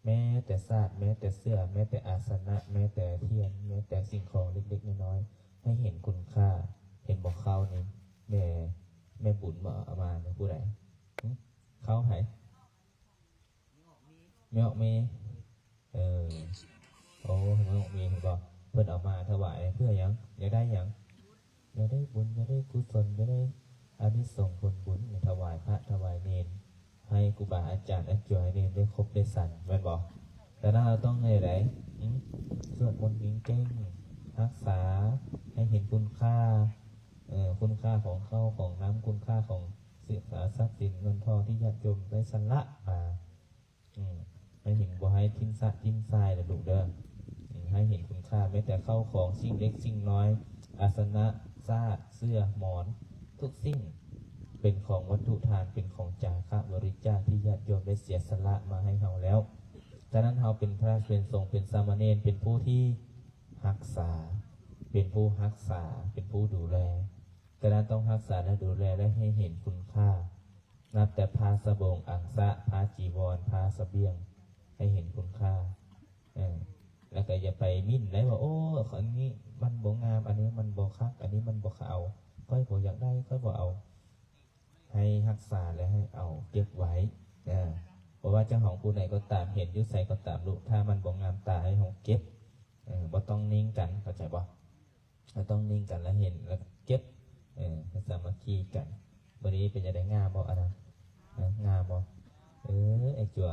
ແມ້ແຕ່ສາດ ແມ້ແຕ່ເສື້ອ ແມ້ແຕ່ອາສະນະ ແມ້ແຕ່ທຽນ ແມ້ແຕ່ສິ່ງຂອງເລັກໆນ້ອຍໆ ໃຫ້ເຫັນຄຸນຄ່າ. ເຫັນບໍ່ ເຂົ້ານີ້ ແມ່ ແມ່ບຸນມາເອົາມານີ້ຜູ້ໃດ? ຫຶ? ເຂົ້າໃຜ? ແມ່ອອກເມ. ເອີ ໂອ້ ແມ່ອອກເມ ເຫັນບໍ່? ເພິ່ນເອົາມາຖວາຍເພື່ອຫຍັງ? ຢາກໄດ້ຫຍັງ? ຢາກໄດ້ບຸນ ຢາກໄດ້ກຸສົນ ຢາກໄດ້ອານິສົງຜົນບຸນ ຖວາຍພະ ຖວາຍເນນ ໃຫ້ຄູບາອາຈານ ອາຈົວ ໃຫ້ເນນໄດ້ຄົບໄດ້ສັນ ແມ່ນບໍ່? ແຕ່ນັ້ນເຮົາຕ້ອງເຮັດໃດ? ຫຶ? ສວດມົນເກັ່ງໆ ຮັກສາໃຫ້ເຫັນຄຸນຄ່າ ເອີ ຄຸນຄ່າຂອງເຂົ້າຂອງນ້ຳ ຄຸນຄ່າຂອງສິນ ຊັບສິນເງິນທອງທີ່ຍາດໂຍມໄດ້ສະຫຼະມາ. ອືມ ໃຫ້ເຫັນ ບໍ່ໃຫ້ຖິ້ມຊະຖິ້ມຊາຍເດີລູກເດີ. ອືມ ໃຫ້ເຫັນຄຸນຄ່າແມ້ແຕ່ເຂົ້າຂອງ ສິ່ງເລັກສິ່ງນ້ອຍ ອາສະນະ ສາດ ເສື້ອ ໝອນ ທຸກສິ່ງ ເປັນຂອງວັດຖຸທານ ເປັນຂອງຈາຄະບໍລິຈາກທີ່ຍາດໂຍມໄດ້ເສຍສະຫຼະມາໃຫ້ເຮົາແລ້ວ. ສະນັ້ນເຮົາເປັນພະ ເປັນສົງ ເປັນສາມະເນນ ເປັນຜູ້ທີ່ຮັກສາ ເປັນຜູ້ຮັກສາ ເປັນຜູ້ດູແລ. ສະນັ້ນຕ້ອງຮັກສາ ແລະ ດູແລ ແລະ ໃຫ້ເຫັນຄຸນຄ່າ. ນັບແຕ່ຜ້າສະບົງ ອັງສະ ຜ້າຈີວອນ ຜ້າສະບຽງ ໃຫ້ເຫັນຄຸນຄ່າ. ເອີ ແລ້ວກໍຢ່າໄປໝິ່ນໄດ້ວ່າ ໂອ້ ອັນນີ້ມັນບໍ່ງາມ ອັນນີ້ມັນບໍ່ຄັກ ອັນນີ້ມັນບໍ່ຂາວ ຂ້ອຍບໍ່ຢາກໄດ້ ຂ້ອຍບໍ່ເອົາ. ໃຫ້ຮັກສາ ແລະ ໃຫ້ເອົາເກັບໄວ້. ເອີ ບໍ່ວ່າເຈົ້າຂອງຜູ້ໃດກໍຕາມ ເຫັນຢູ່ໃສກໍຕາມລູກ ຖ້າມັນບໍ່ງາມຕາ ໃຫ້ເຮົາເກັບ. ເອີ ບໍ່ຕ້ອງນິ່ງກັນ ເຂົ້າໃຈບໍ່? ເຮົາຕ້ອງນິ່ງກັນ ແລະ ເຫັນ ແລະ ເກັບ ເອີ ສາມັກຄີກັນ. ມື້ນີ້ເປັນຈັ່ງໃດ ງາມບໍ່ ອັນນັ້ນ ງາມບໍ່? ເອີ ໄອ້ຈົວ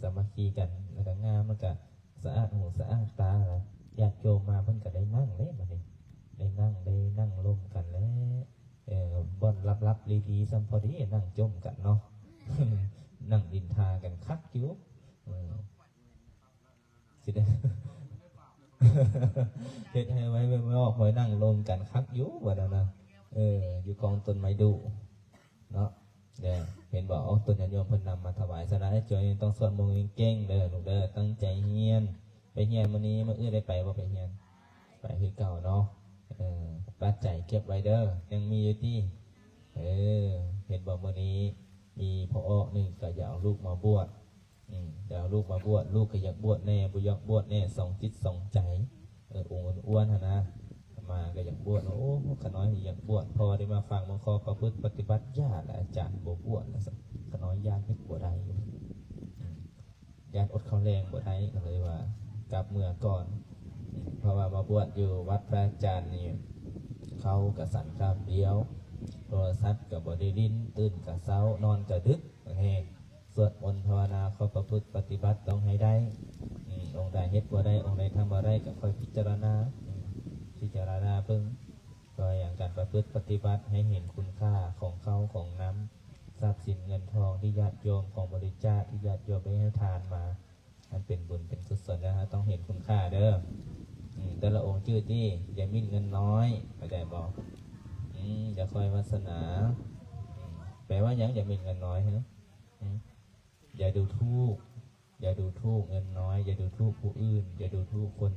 ສາມັກຄີກັນ ແລ້ວກໍງາມ ແລ້ວກໍສະອາດຫູສະອາດຕາ. ຍາດໂຍມມາເພິ່ນກໍໄດ້ນັ່ງເດ້ ບັດນີ້ ໄດ້ນັ່ງ ໄດ້ນັ່ງລົມກັນແຫຼະ. ເອີ ບ່ອນລັບໆ ລີໆ ສ່ຳພໍດີ ນັ່ງຈົ່ມກັນເນາະ ນັ່ງນິນທາກັນຄັກຢູ່. ເອີ ຊິໄດ້ ເຮັດໃຫ້ໄວໆ ອອກມານັ່ງລົມກັນຄັກຢູ່ ບັດນັ້ນນະ. ເອີ ຢູ່ກອງຕົ້ນໄມ້ດຸເນາະ ເດີ ເຫັນບໍ່? ເອົາ ຕົ້ນຍາດໂຍມເພິ່ນນຳມາຖວາຍ. ສະນັ້ນ ໃຫ້ຈອຍ ຕ້ອງສວດມົນເກັ່ງໆເດີລູກເດີ ຕັ້ງໃຈຮຽນ. ໄປຮຽນມື້ນີ້ ມື້ອື່ນໄດ້ໄປບໍ່? ໄປຮຽນ ໄປຄືເກົ່າເນາະ. ເອີ ປັດໄຈເກັບໄວ້ເດີ ຍັງມີຢູ່ຕິ? ເອີ ເຫັນບໍ່? ມື້ນີ້ມີພໍ່ອອກໜຶ່ງ ກໍຢາກເອົາລູກມາບວດ. ອືມ ຢາກເອົາລູກມາບວດ ລູກກໍຢາກບວດແດ່ ບໍ່ຢາກບວດແດ່ ສອງຈິດສອງໃຈ. ເອີ ອົງອ້ວນໆຫັ້ນນະ ມາກໍຢາກບວດ. ໂອ້ ຂະນ້ອຍຢາກບວດ ພໍໄດ້ມາຟັງເບິ່ງຂໍ້ປະພຶດປະຕິບັດ. ຢ່າລະ ອາຈານບໍ່ບວດລະຊັ້ນ ຂະນ້ອຍຢ້ານເຮັດບໍ່ໄດ້. ອືມ ຢ້ານອົດເຂົ້າແລງບໍ່ໄດ້ ກໍເລີຍວ່າກັບເມືອກ່ອນ. ເພາະວ່າມາບວດຢູ່ວັດພະອາຈານນີ້ ເຂົ້າກໍສັນຄາບດຽວ ໂທລະສັບກໍບໍ່ໄດ້ຫຼິ້ນ ຕື່ນກໍເຊົ້າ ນອນກໍດຶກ. ເຮັດ ສວດມົນພາວະນາ ຂໍ້ປະພຶດປະຕິບັດຕ້ອງໃຫ້ໄດ້. ອືມ ອົງໃດເຮັດບໍ່ໄດ້ ອົງໃດທຳບໍ່ໄດ້ ກໍຄ່ອຍພິຈາລະນາ ອືມ ພິຈາລະນາເບິ່ງ. ກໍຢ່າງການປະພຶດປະຕິບັດໃຫ້ເຫັນຄຸນຄ່າຂອງເຂົ້າຂອງນ້ຳ ຊັບສິນເງິນທອງທີ່ຍາດໂຍມ ຂອງບໍລິຈາກທີ່ຍາດໂຍມໄດ້ໃຫ້ທານມາ ມັນເປັນບຸນເປັນກຸສົນ ແລ້ວເຮົາຕ້ອງເຫັນຄຸນຄ່າເດີ. ອືມ ແຕ່ລະອົງຈື່ຕິ ຢ່າໝິ່ນເງິນນ້ອຍ ເຂົ້າໃຈບໍ່? ອືມ ຢ່າຄ່ອຍວາສະໜາ. ອືມ ແປວ່າຫຍັງ? ຢ່າໝິ່ນເງິນນ້ອຍ ຮະ? ອືມ ຢ່າດູຖູກ ຢ່າດູຖູກເງິນນ້ອຍ ຢ່າດູຖູກຜູ້ອື່ນ ຢ່າດູຖູກຄົນ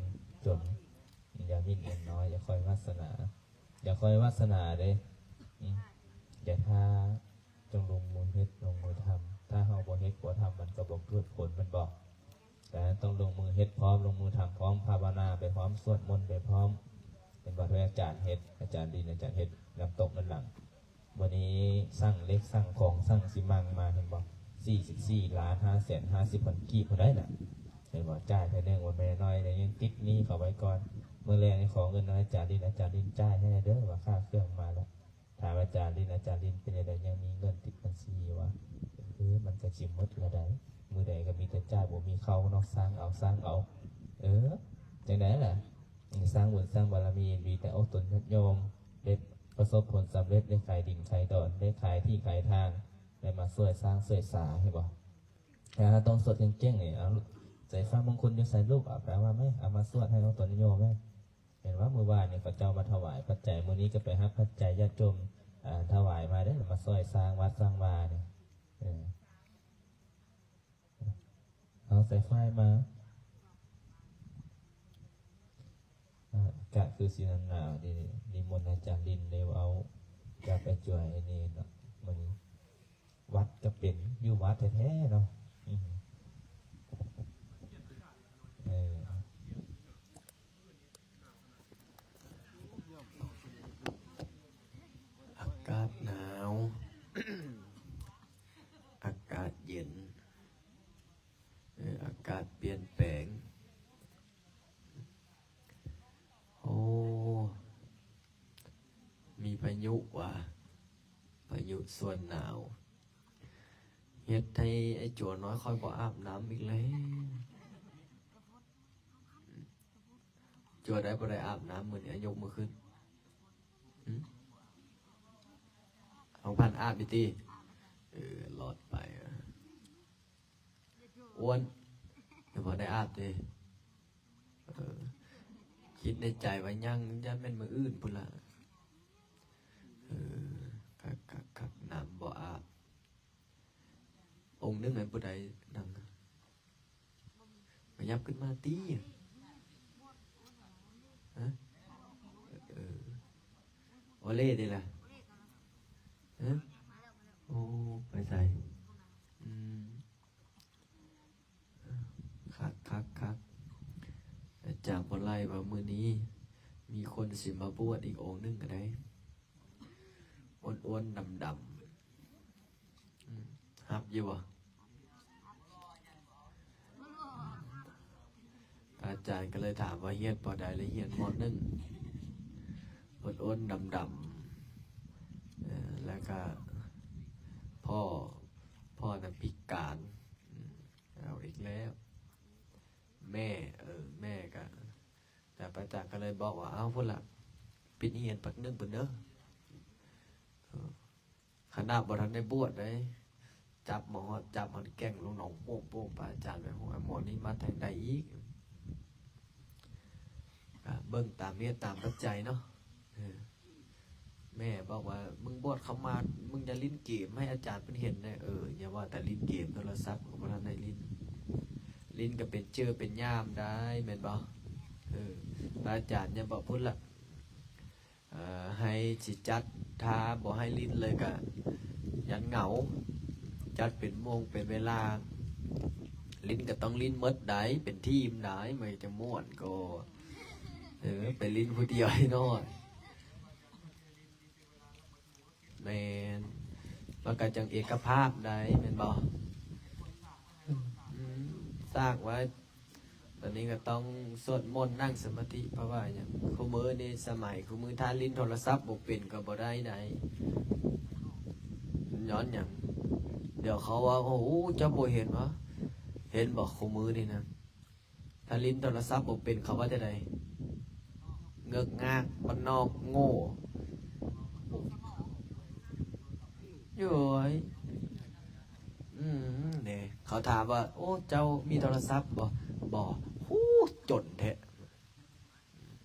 ຈົນ. ຢ່າໝິ່ນເງິນນ້ອຍ ຢ່າຄ່ອຍວາສະໜາ ຢ່າຄ່ອຍວາສະໜາເດ້. ອືມ ຢ່າຖ້າ ຈົ່ງລົງມືເຮັດ ລົງມືທຳ. ຖ້າເຮົາບໍ່ເຮັດບໍ່ທຳ ມັນກໍບໍ່ເກີດຜົນ ແມ່ນບໍ່? ແຕ່ຕ້ອງລົງມືເຮັດພ້ອມ ລົງມືທຳພ້ອມ ພາວະນາໄປພ້ອມ ສວດມົນໄປພ້ອມ. ເຫັນບໍ່? ທີ່ອາຈານເຮັດ ອາຈານດິນ ອາຈານເຮັດນ້ຳຕົກດ້ານຫຼັງ. ມື້ນີ້ສັ່ງເຫຼັກ ສັ່ງຂອງ ສັ່ງຊີມັງມາ ເຫັນບໍ່? ສີ່ສິບສີ່ລ້ານຫ້າແສນຫ້າສິບພັນກີບພຸ້ນໃດ໋ນະ. ເຫັນບໍ່? ຈ່າຍເທື່ອໜຶ່ງບໍ່ແມ່ນນ້ອຍເດ້ ຍັງຕິດໜີ້ເຂົາໄວ້ກ່ອນ. ມື້ແລງນີ້ຂໍເງິນນຳອາຈານລິນ ອາຈານລິນຈ່າຍໃຫ້ແດ່ເດີ ວ່າຄ່າເຄື່ອງມາແລ້ວ. ຖາມອາຈານລິນ ອາຈານລິນເປັນຈັ່ງໃດ ຍັງມີເງິນຕິດບັນຊີຢູ່ຫວາ? ເອີ ມັນກໍຊິໝົດລະໃດ໋ ມື້ໃດກໍມີແຕ່ຈ່າຍ ບໍ່ມີເຂົ້າເນາະ ສ້າງເອົາ ສ້າງເອົາ. ເອີ ຈັ່ງໃດລະ? ສ້າງບຸນສ້າງບາລະມີ ມີແຕ່ອອກຕົນຍາດໂຍມ ໄດ້ປະສົບຜົນສຳເລັດ ໄດ້ຂາຍດິນຂາຍດອນ ໄດ້ຂາຍທີ່ຂາຍທາງ ໄດ້ມາຊ່ວຍສ້າງຊ່ວຍສາ ເຫັນບໍ່? ແລ້ວເຮົາຕ້ອງສວດເກັ່ງໆນີ້ ເອົາ ໃສ່ຟ້າມົງຄຸນຢູ່ໃສລູກ? ເອົາໄປເອົາມາແມ່ ເອົາມາສວດໃຫ້ອອກຕົນຍາດໂຍມແມ່. ເຫັນວ່າມື້ວານນີ້ເຂົາເຈົ້າມາຖວາຍປັດໄຈ ມື້ນີ້ກໍໄປຮັບປັດໄຈຍາດໂຍມ ອ່າ ຖວາຍມາເດ້ ມາຊ່ວຍສ້າງວັດສ້າງວານີ້. ເອີ ເອົາສາຍໄຟມາ ອາກາດຄືຊິໜາວໆ ນີ້ ນິມົນອາຈານລິນໄດ້ເວົ້າກັບໄອ້ຈວຍ ໄອ້ເນນເນາະ ມື້ນີ້. ວັດກໍເປັນຢູ່ວັດແທ້ໆເນາະ. ອືມ. າດປ່ຽນແປງ. ໂອ້ ມີພາຍຸຫວາ ພາຍຸສວນໜາວ ເຮັດໃຫ້ໄອ້ຈົວນ້ອຍຂ້ອຍບໍ່ອາບນ້ຳອີກແລ້ວ. ຈົວໃດບໍ່ໄດ້ອາບນ້ຳມື້ນີ້ ອາ ຍົກມືຂຶ້ນ. ຫຶ? ຂອງພັນອາບຢູ່ຕິ? ເອີ ລອດໄປ. ອ້ວນ ຍັງບໍ່ໄດ້ອາບເດ້. ເອີ ຄິດໃນໃຈວ່າຍັງ ຢ້ານແມ່ນມື້ອື່ນພຸ້ນລະ. ເອີ ຄັກໆໆ ນ້ຳບໍ່ອາບ. ອົງໜຶ່ງນັ້ນຜູ້ໃດນັ່ງ? ຂະຫຍັບຂຶ້ນມາຕິ. ຮະ? ເອີ ໂອເລເດລະ? ຮະ? ໂອ້ ໄປໃສ? ອືມ ຄັກໆໆ ອາຈານບໍ່ໄລ່ວ່າມື້ນີ້ມີຄົນຊິມາບວດອີກອົງໜຶ່ງກໍໄດ້. ອ້ວນໆ ດຳໆ. ອືມ ຮັບຢູ່ບໍ່? ອາຈານກໍເລີຍຖາມວ່າຮຽນ ປ.ໃດ ແລ້ວ? ຮຽນ ມ.ໜຶ່ງ. ອ້ວນໆ ດຳໆ ເອີ ແລ້ວກໍພໍ່ ພໍ່ນະພິການ. ອືມ ເອົາອີກແລ້ວ ແມ່ ເອີ ແມ່ກໍ ແຕ່ພະອາຈານກໍເລີຍບອກວ່າ ເອົາ ພຸ້ນລະ ປິດຮຽນປັກໜຶ່ງພຸ້ນເດີ. ເອີ ຂະໜາດບໍ່ທັນໄດ້ບວດໃດ ຈັບມາຮອດ ຈັບຮອດແກ່ງລົງໜອງໂປ່ງໆ ພະອາຈານໄປ ໂອ້ຍ ໝໍນີ້ມາແຕ່ໃດອີກ. ກະເບິ່ງຕາມເຫດຕາມປັດໄຈເນາະ. ເອີ ແມ່ບອກວ່າ ມຶງບວດເຂົ້າມາ ມຶງຢ່າຫຼິ້ນເກມໃຫ້ອາຈານເພິ່ນເຫັນເດີ. ເອີ ຢ່າວ່າແຕ່ຫຼິ້ນເກມ ໂທລະສັບກໍບໍ່ທັນໄດ້ຫຼິ້ນ. ຫຼິ້ນກໍເປັນເຈີເປັນຍາມໄດ້ ແມ່ນບໍ່? ເອີ ພະອາຈານຍັງບອກພຸ້ນລະ ເອີ ໃຫ້ຊິຈັດ ຖ້າບໍ່ໃຫ້ຫຼິ້ນເລີຍກະຢ້ານເຫງົາ. ຈັດເປັນໂມງເປັນເວລາ. ຫຼິ້ນກໍຕ້ອງຫຼິ້ນໝົດໄດ໋ ເປັນທີມໄດ໋ ມັນຈະມ່ວນກວ່າ. ເອີ ໄປຫຼິ້ນຜູ້ດຽວໃຫ້ໜ້ອຍ. ແມ່ນ ມັນກໍຈັ່ງເອກະພາບໄດ໋ ແມ່ນບໍ່? ອືມ ສ້າງໄວ້ ຕອນນີ້ກໍຕ້ອງສວດມົນ ນັ່ງສະມາທິ ເພາະວ່າຫຍັງ? ຄູ່ມື້ນີ້ສະໄໝຄູ່ມື້ ຖ້າຫຼິ້ນໂທລະສັບບໍ່ເປັນກໍບໍ່ໄດ້ໃດ໋. ຍ້ອນຫຍັງ? ດຽວເຂົາວ່າ ໂອ້ ເຈົ້າບໍ່ເຫັນຫວາ? ເຫັນບໍ່? ຄູ່ມື້ນີ້ນະ ຖ້າຫຼິ້ນໂທລະສັບບໍ່ເປັນ ເຂົາວ່າຈັ່ງໃດ? ເງີກງາກ ບ້ານນອກ ໂງ່. ໂອ້ຍ ອືມ ເດ້ ເຂົາຖາມວ່າ ໂອ້ ເຈົ້າມີໂທລະສັບບໍ່? ບໍ່. ຫູ ຈົນແທ້.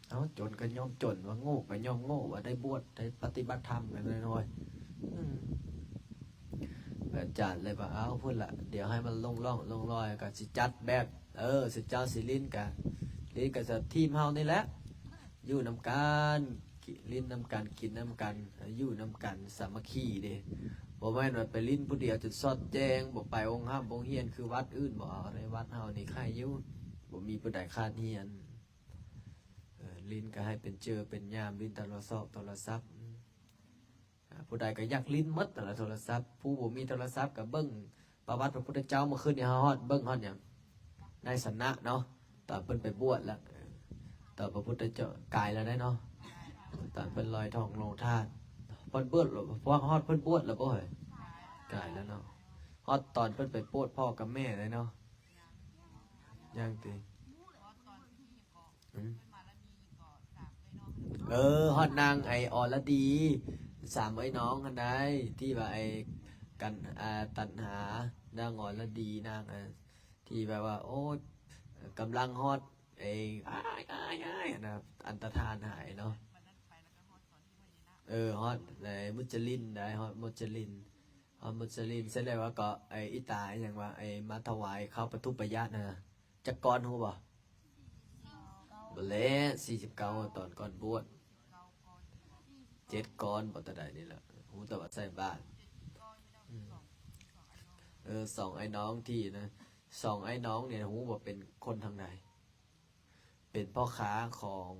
ເອົ້າ ຈົນກໍຍ້ອນຈົນ ວ່າໂງ່ກໍຍ້ອນໂງ່ ວ່າໄດ້ບວດ ໄດ້ປະຕິບັດທຳກັນໜ້ອຍໆ. ອືມ ອາຈານເລີຍວ່າ ເອົ້າ ພຸ້ນລະ ດຽວໃຫ້ມັນລົງຮ່ອງລົງລອຍ ກໍຊິຈັດແບບ ເອີ ຊິເຈົ້າຊິຫຼິ້ນກະ ຫຼິ້ນກະສະທີມເຮົານີ້ແຫຼະ ຢູ່ນຳກັນ ກິ ຫຼິ້ນນຳກັນ ກິນນຳກັນ ຢູ່ນຳກັນ ສາມັກຄີເດ້. ບໍ່ແມ່ນວ່າໄປຫຼິ້ນຜູ້ດຽວຈົນຊອດແຈ້ງ ບໍ່ໄປໂຮງຮ່ຳໂຮງຮຽນຄືວັດອື່ນ. ບໍ່ເອົາເດ້ ວັດເຮົານີ້ໄຄຢູ່ ບໍ່ມີຜູ້ໃດຂາດຮຽນ. ເອີ ຫຼິ້ນກໍໃຫ້ເປັນເຈີເປັນຍາມ ຫຼິ້ນໂທລະສອກໂທລະສັບ. ອາ ຜູ້ໃດກໍຢາກຫຼິ້ນໝົດຫັ້ນລະໂທລະສັບ. ຜູ້ບໍ່ມີໂທລະສັບກໍເບິ່ງປະຫວັດພະພຸດທະເຈົ້າ. ເມື່ອຄືນນີ້ເຮົາຮອດ ເບິ່ງຮອດຫຍັງ? ນາຍຊະນະເນາະ ຕອນເພິ່ນໄປບວດລະ ເອີ ຕອນພະພຸດທະເຈົ້າ ກາຍແລ້ວໄດ໋ເນາະ ຕອນເພິ່ນລອຍທອງໂລງທາດ. ເພິ່ນບວດ ພວກຮອດເພິ່ນບວດແລ້ວບໍ່ເຮີ້ຍ? ກາຍແລ້ວເນາະ. ຮອດຕອນເພິ່ນໄປໂປດພໍ່ກັບແມ່ໄດ໋ເນາະ. ຍັງຕິ? ອືມ ເອີ ຮອດນາງໄອ້ອອລະດີ ສາມເອື້ອຍນ້ອງຫັ້ນໃດ໋ ທີ່ວ່າໄອ້ກັນ ອາ ຕັນຫາ ນາງອອລະດີ ນາງ ອາ ທີ່ແບບວ່າ ໂອ້ ກຳລັງຮອດໄອ້ ອ້າຍ ອ້າຍ ອ້າຍ ຫັ້ນນະ ອັນຕະທານຫາຍເນາະ. ເອີ ຮອດໄອ້ມຸດຈະລິນໄດ໋ ຮອດມຸດຈະລິນ ຮອດມຸດຈະລິນ ສະແດງວ່າກໍໄອ້ອີຕາອີຫຍັງວະ ໄອ້ມາຖວາຍເຂົ້າປະຕູປະຫຍັດຫັ້ນນະ ຈັກກ້ອນຮູ້ບໍ່? ບໍ່ແຫຼະ ສີ່ສິບເກົ້າ ຕອນກ່ອນບວດ ເຈັດກ້ອນບໍ່ ຕອນໃດນີ້ລະ ຮູ້ແຕ່ວ່າໃສ່ບາດ. ອືມ ເອີ ສອງອ້າຍນ້ອງທີ່ນະ ສອງອ້າຍນ້ອງນີ້ຮູ້ບໍ່ເປັນຄົນທາງໃດ? ເປັນພໍ່ຄ້າຂອງ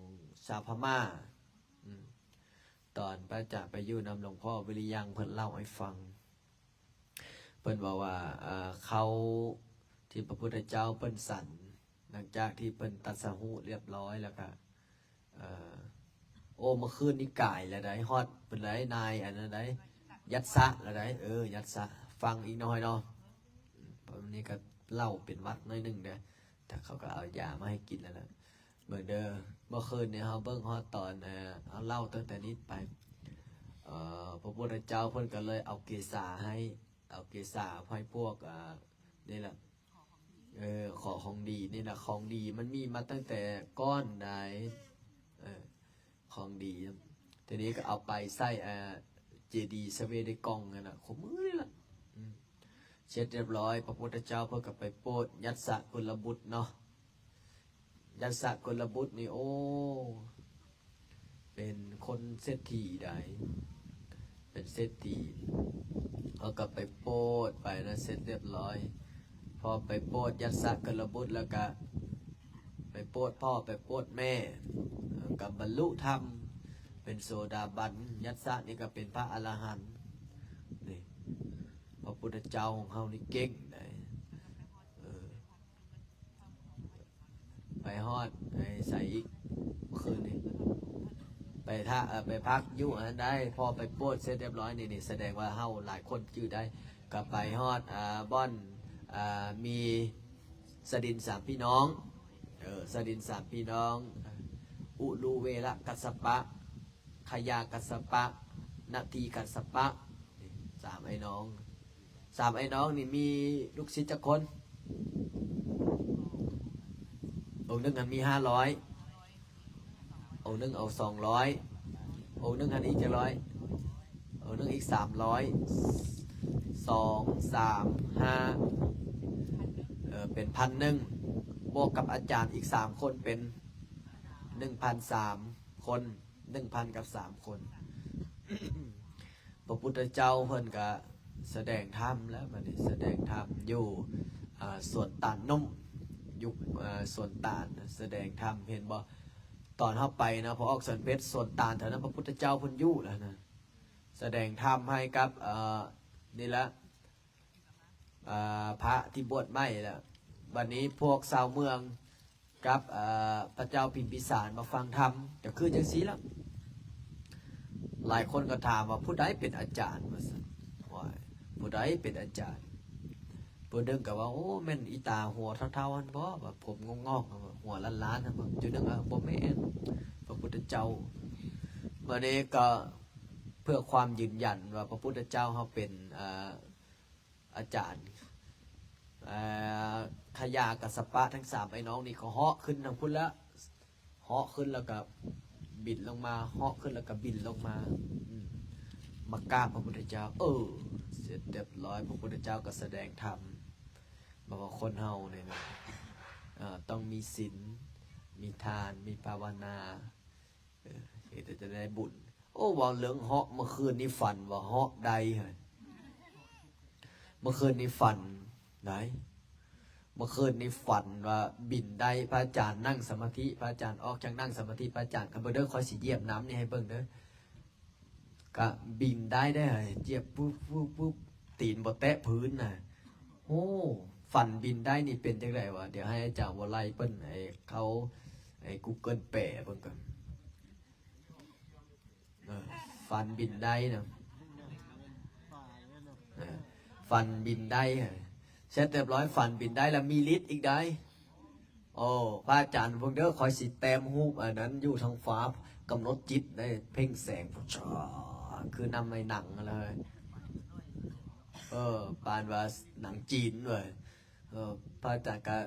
ຊາວພະມ້າ. ອືມ ຕອນພະອາຈານໄປຢູ່ນຳຫຼວງພໍ່ວິລິຍັງ ເພິ່ນເລົ່າໃຫ້ຟັງ ເພິ່ນເວົ້າວ່າ ເອີ ເຂົາ ທີ່ພະພຸດທະເຈົ້າເພິ່ນສັນ ຫຼັງຈາກທີ່ເພິ່ນຕັດສະຮູ້ລຽບຮ້ອຍແລ້ວກະ ເອີ ໂອ້ ເມື່ອຄືນນີ້ກາຍແລ້ວໃດ໋ ຮອດເພິ່ນໃດ໋ ນາຍອັນນັ້ນໃດ໋ ຍັດສະແລ້ວໃດ໋ ເອີ ຍັດສະ ຟັງອີກໜ້ອຍເນາະ. ອືມ ນີ້ກະເລົ່າເປັນຫວັດໜ້ອຍໜຶ່ງເດີ້ ແຕ່ເຂົາກະເອົາຢາມາໃຫ້ກິນແລ້ວລະ. ເບິ່ງເດີ້ ເມື່ອຄືນນີ້ເຮົາເບິ່ງຮອດຕອນ ເອີ ເຮົາເລົ່າຕັ້ງແຕ່ນີ້ໄປ ເອີ ພະພຸດທະເຈົ້າເພິ່ນກະເລີຍເອົາເກສາໃຫ້ ເອົາເກສາໃຫ້ພວກ ເອີ ນີ້ລະ ເອີ ຂໍຂອງດີນີ້ລະ ຂອງດີມັນມີມາຕັ້ງແຕ່ກ່ອນໃດ໋ ເອີ ຂອງດີ ທີນີ້ກະເອົາໄປໃສ່ ເອີ ເຈດີສະເວດາກອງຫັ້ນນະ ຄູ່ມື້ນີ້ລະ. ອືມ ເສັດລຽບຮ້ອຍ ພະພຸດທະເຈົ້າເພິ່ນກະໄປໂປດຍັດສະກຸນລະບຸດເນາະ. ຍັດສະກຸນລະບຸດນີ້ ໂອ້ ເປັນຄົນເສດຖີໃດ໋ ເປັນເສດຖີ ເຂົາກະໄປໂປດໄປນະ ເສັດລຽບຮ້ອຍ. ພໍໄປໂປດຍັດສະກຸນລະບຸດແລ້ວກະ ໄປໂປດພໍ່ ໄປໂປດແມ່ ເອີ ກະບັນລຸທຳເປັນໂສດາບັນ. ຍັດສະນີ້ກະເປັນພະອະລະຫັນ. ນີ້ ພະພຸດທະເຈົ້າຂອງເຮົານີ້ເກັ່ງໃດ໋ ເອີ. ໄປຮອດ ໄປໃສອີກ ຄືນນີ້ ໄປທະ ເອີ ໄປພັກຢູ່ຫັ້ນໃດ໋ ພໍໄປໂປດເສັດລຽບຮ້ອຍນີ້ ນີ້ສະແດງວ່າເຮົາຫຼາຍຄົນຈື່ໄດ້ ກະໄປຮອດ ອາ ບ່ອນ ອາ ມີສະດິນສາມພີ່ນ້ອງ ເອີ ສະດິນສາມພີ່ນ້ອງ ອຸລຸເວລະກັດສະປະ ຂະຍາກັດສະປະ ນະທີກັດສະປະ ນີ້ສາມອ້າຍນ້ອງ. ສາມອ້າຍນ້ອງນີ້ມີລູກສິດຈັກຄົນ? ອົງໜຶ່ງຫັ້ນມີຫ້າຮ້ອຍ ອົງໜຶ່ງເອົາສອງຮ້ອຍ ອົງໜຶ່ງຫັ້ນອີກຈັກຮ້ອຍ? ອົງໜຶ່ງອີກສາມຮ້ອຍ ສອງ ສາມ ຫ້າ ເອີ ເປັນພັນໜຶ່ງ ບວກກັບອາຈານອີກສາມຄົນເປັນໜຶ່ງພັນສາມຄົນ ໜຶ່ງພັນກັບສາມຄົນ. ພະພຸດທະເຈົ້າເພິ່ນກະສະແດງທຳແລ້ວ ບາດນີ້ສະແດງທຳຢູ່ ອາ ສວນຕານໜຸ່ມ ຢູ່ ອາ ສວນຕານ ສະແດງທຳ ເຫັນບໍ່? ຕອນເຮົາໄປນະ ພໍອອກສວນເພັດ ສວນຕານ ແຖວນັ້ນພະພຸດທະເຈົ້າເພິ່ນຢູ່ແລ້ວນະ ສະແດງທຳໃຫ້ກັບ ເອີ ນີ້ລະ ອາ ພະທີ່ບວດໃໝ່ລະ. ບາດນີ້ພວກຊາວເມືອງກັບ ອາ ພະເຈົ້າພິມພິສານມາຟັງທຳ ກະຄືຈັ່ງຊີ້ລະ. ຫຼາຍຄົນກະຖາມວ່າ ຜູ້ໃດເປັນອາຈານ ວ່າຊັ້ນ ໂອ້ຍ ຜູ້ໃດເປັນອາຈານ? ຜູ້ໜຶ່ງກະວ່າ ໂອ້ ແມ່ນອີຕາຫົວເທົາໆຫັ້ນບໍ ວ່າຜົມງອກໆ ຫົວລ້ານໆຫັ້ນບໍ? ຜູ້ໜຶ່ງວ່າ ບໍ່ແມ່ນ ພະພຸດທະເຈົ້າ. ບາດນີ້ກະເພື່ອຄວາມຢືນຢັນວ່າພະພຸດທະເຈົ້າເຮົາເປັນ ອາ ອາຈານ ອາ ຂະຍາກັດສະປະທັງສາມອ້າຍນ້ອງນີ້ກະເຫາະຂຶ້ນທາງພຸ້ນລະ ເຫາະຂຶ້ນແລ້ວກະບິນລົງມາ ເຫາະຂຶ້ນແລ້ວກະບິນລົງມາ ອືມ ມາກາບພະພຸດທະເຈົ້າ. ເອີ ເສັດລຽບຮ້ອຍ ພະພຸດທະເຈົ້າກະສະແດງທຳ ບອກວ່າຄົນເຮົານີ້ນະ ເອີ ຕ້ອງມີສິນ ມີທານ ມີພາວະນາ ເອີ ເຮັດແລ້ວຈະໄດ້ບຸນ. ໂອ້ ເວົ້າເລື່ອງເຫາະ ເມື່ອຄືນນີ້ຝັນວ່າເຫາະໄດ້ ເມື່ອຄືນນີ້ຝັນໄດ້ ເມື່ອຄືນນີ້ຝັນວ່າບິນໄດ້ ພະອາຈານນັ່ງສະມາທິ ພະອາຈານອອກຈາກນັ່ງສະມາທິ ພະອາຈານ ຄັນເບິ່ງເດີ ຂ້ອຍຊິຢຽບນ້ຳນີ້ໃຫ້ເບິ່ງເດີ ກະບິນໄດ້ໄດ໋ ຢຽບປຶບໆໆ ຕີນບໍ່ແຕະພື້ນນະ. ໂອ້ ຝັນບິນໄດ້ນີ້ເປັນຈັ່ງໃດຫວາ? ດຽວໃຫ້ອາຈານວະໄລເພິ່ນ ໃຫ້ເຂົາ ໃຫ້ກູເກີນແປເບິ່ງກ່ອນ. ເອີ ຝັນບິນໄດ້ນະ ເອີ ຝັນບິນໄດ້ ເສັດລຽບຮ້ອຍ ຝັນບິນໄດ້ລະມີລິດອີກໄດ໋. ໂອ້ ພະອາຈານເບິ່ງເດີ ຂ້ອຍຊິແຕ້ມຮູບອັນນັ້ນຢູ່ທາງຟ້າ ກຳນົດຈິດໄດ້ເພັ່ງແສງ ຄືນຳໃນໜັງຫັ້ນແຫຼະ ເອີ ປານວ່າໜັງຈີນເວີຍ. ເອີ ພະອາຈານກະ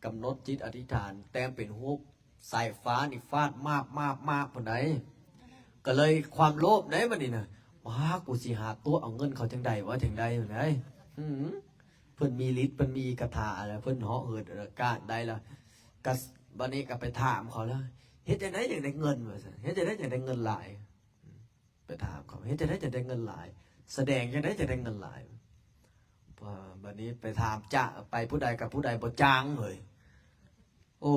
ກຳນົດຈິດອະທິຖານ ແຕ້ມເປັນຮູບ ສາຍຟ້ານີ້ຟາດມາບໆໆພຸ້ນໃດ໋ ກະເລີຍຄວາມໂລບໃດ໋ບາດນີ້ນະ ວ້າ ກູຊິຫາຕົວະເອົາເງິນເຂົາຈັ່ງໃດວະ ຈັ່ງໃດພຸ້ນໃດ໋. ຫື ເພິ່ນມີລິດ ເພິ່ນມີຄາຖາແລ້ວ ເພິ່ນເຫາະເຫີນອາກາດໄດ້ແລ້ວ ກະ ບາດນີ້ກະໄປຖາມເຂົາແລ້ວ ເຮັດຈັ່ງໃດຈັ່ງໄດ້ເງິນວ່າຊັ້ນ ເຮັດຈັ່ງໃດຈັ່ງໄດ້ເງິນຫຼາຍ? ໄປຖາມເຂົາ ເຮັດຈັ່ງໃດຈັ່ງໄດ້ເງິນຫຼາຍ? ສະແດງຈັ່ງໃດຈັ່ງໄດ້ເງິນຫຼາຍ? ບາດນີ້ໄປຖາມຈະ ໄປຜູ້ໃດກັບຜູ້ໃດບໍ່ຈ້າງເລີຍ. ໂອ້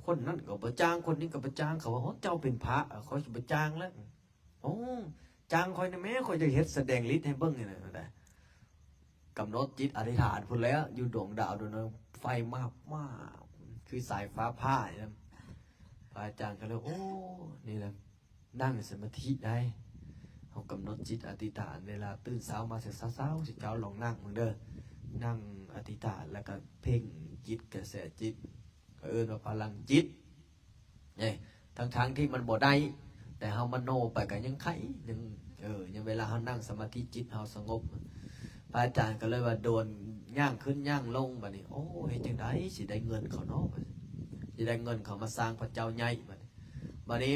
ຄົນນັ້ນກໍບໍ່ຈ້າງ ຄົນນີ້ກໍບໍ່ຈ້າງ ເຂົາວ່າ ໂອ້ ເຈົ້າເປັນພະ ຂ້ອຍຊິບໍ່ຈ້າງແລ້ວ. ໂອ້ ຈ້າງຂ້ອຍແດ່ແມ້ ຂ້ອຍຢາກເຮັດສະແດງລິດໃຫ້ເບິ່ງນີ້ນະ. ກຳນົດຈິດອະທິຖານພຸ້ນແຫຼະ ຢູ່ດວງດາວດວງນັ້ນ ໄຟມາບມາບ ຄືສາຍຟ້າຜ່ານີ້ນະ. ພະອາຈານກໍເລີຍ ໂອ້ ນີ້ແຫຼະ ນັ່ງສະມາທິໄດ້ ເຮົາກຳນົດຈິດອະທິຖານ ເວລາຕື່ນເຊົ້າມາແຕ່ເຊົ້າໆ ຊິເຈົ້າລອງນັ່ງເບິ່ງເດີ ນັ່ງອະທິຖານ ແລ້ວກໍເພັ່ງຈິດ ກະແສຈິດ ເຂົາເອີ້ນວ່າພະລັງຈິດ. ເອີ ທັງໆທີ່ມັນບໍ່ໄດ້ ແຕ່ເຮົາມະໂນໄປກໍຍັງໄຄ ຍັງ ເອີ ຍັງເວລາເຮົານັ່ງສະມາທິຈິດເຮົາສະຫງົບ. ພະອາຈານກໍເລີຍວ່າໂດນຍ່າງຂຶ້ນຍ່າງລົງ ບາດນີ້ ໂອ້ ເຮັດຈັ່ງໃດຊິໄດ້ເງິນເຂົາເນາະ ຊິໄດ້ເງິນເຂົາມາສ້າງພະເຈົ້າໃຫຍ່ ບາດນີ້ ບາດນີ້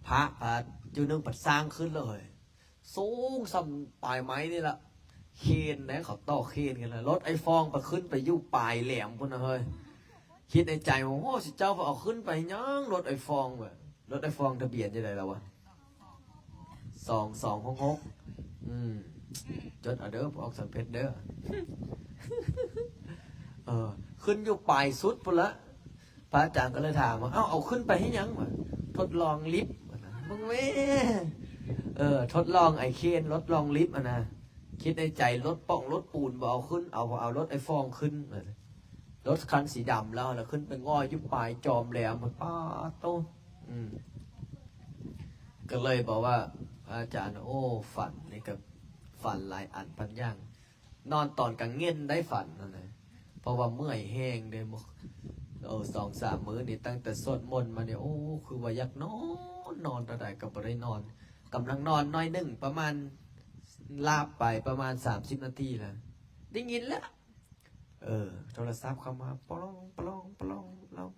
ພະ ພະຈຸດໜຶ່ງພັດສ້າງຂຶ້ນເລີຍ ສູງສ່ຳປາຍໄມ້ນີ້ລະ ເຄນເດ້ ເຂົາຕໍ່ເຄນກັນລະ ລົດໄອ້ຟອງໄປ ຂຶ້ນໄປຢູ່ປາຍແຫຼມພຸ້ນນະເຮີ້ຍ. ຄິດໃນໃຈວ່າ ໂອ້ ຊິເຈົ້າເອົາຂຶ້ນໄປຫຍັງລົດໄອ້ຟອງ ວ່າ ລົດໄອ້ຟອງທະບຽນຈັ່ງໃດລະວະ ສອງສອງຫົກຫົກ ອືມ ຈົດເອົາເດີ ອອກສຳເພັດເດີ ເອີ ຂຶ້ນຢູ່ປາຍສຸດພຸ້ນລະ. ພະອາຈານກໍເລີຍຖາມວ່າ ເອົ້າ ເອົາຂຶ້ນໄປເຮັດຫຍັງ ວ່າ ທົດລອງລິບ ວ່າຊັ້ນ ເບິ່ງແມ້ ເອີ ທົດລອງໄອ້ເຄນ ທົດລອງລິບຫັ້ນນະ. ຄິດໃນໃຈ ລົດປ່ອງລົດປູນບໍ່ເອົາຂຶ້ນ ເອົາ ເອົາລົດໄອ້ຟອງຂຶ້ນ ວ່າຊັ້ນ ລົດຄັນສີດຳລາວ ລະຂຶ້ນໄປງອຍຢູ່ປາຍຈອມແຫຼມພຸ້ນ ປາດໂຕ ອືມ ກໍເລີຍບອກວ່າ ພະອາຈານ ໂອ້ ຝັນນີ້ກໍຝັນຫຼາຍອັນພັນຢ່າງ ນອນຕອນກາງເວັນໄດ້ຝັນຫັ້ນນະ ເພາະວ່າເມື່ອຍແຮງເດ້ ເອີ ສອງສາມມື້ນີ້ ຕັ້ງແຕ່ສວດມົນມານີ້ ໂອ້ ຄືວ່າຢາກນອນ ນອນເທົ່າໃດກໍບໍ່ໄດ້ນອນ ກຳລັງນອນໜ້ອຍໜຶ່ງ ປະມານ ລາບໄປປະມານສາມສິບນາທີລະ ໄດ້ຍິນແລ້ວ ເອີ ໂທລະສັບເຂົ້າມາ ປະລອງ ປະລອງ ປະລອງ ປະລອງ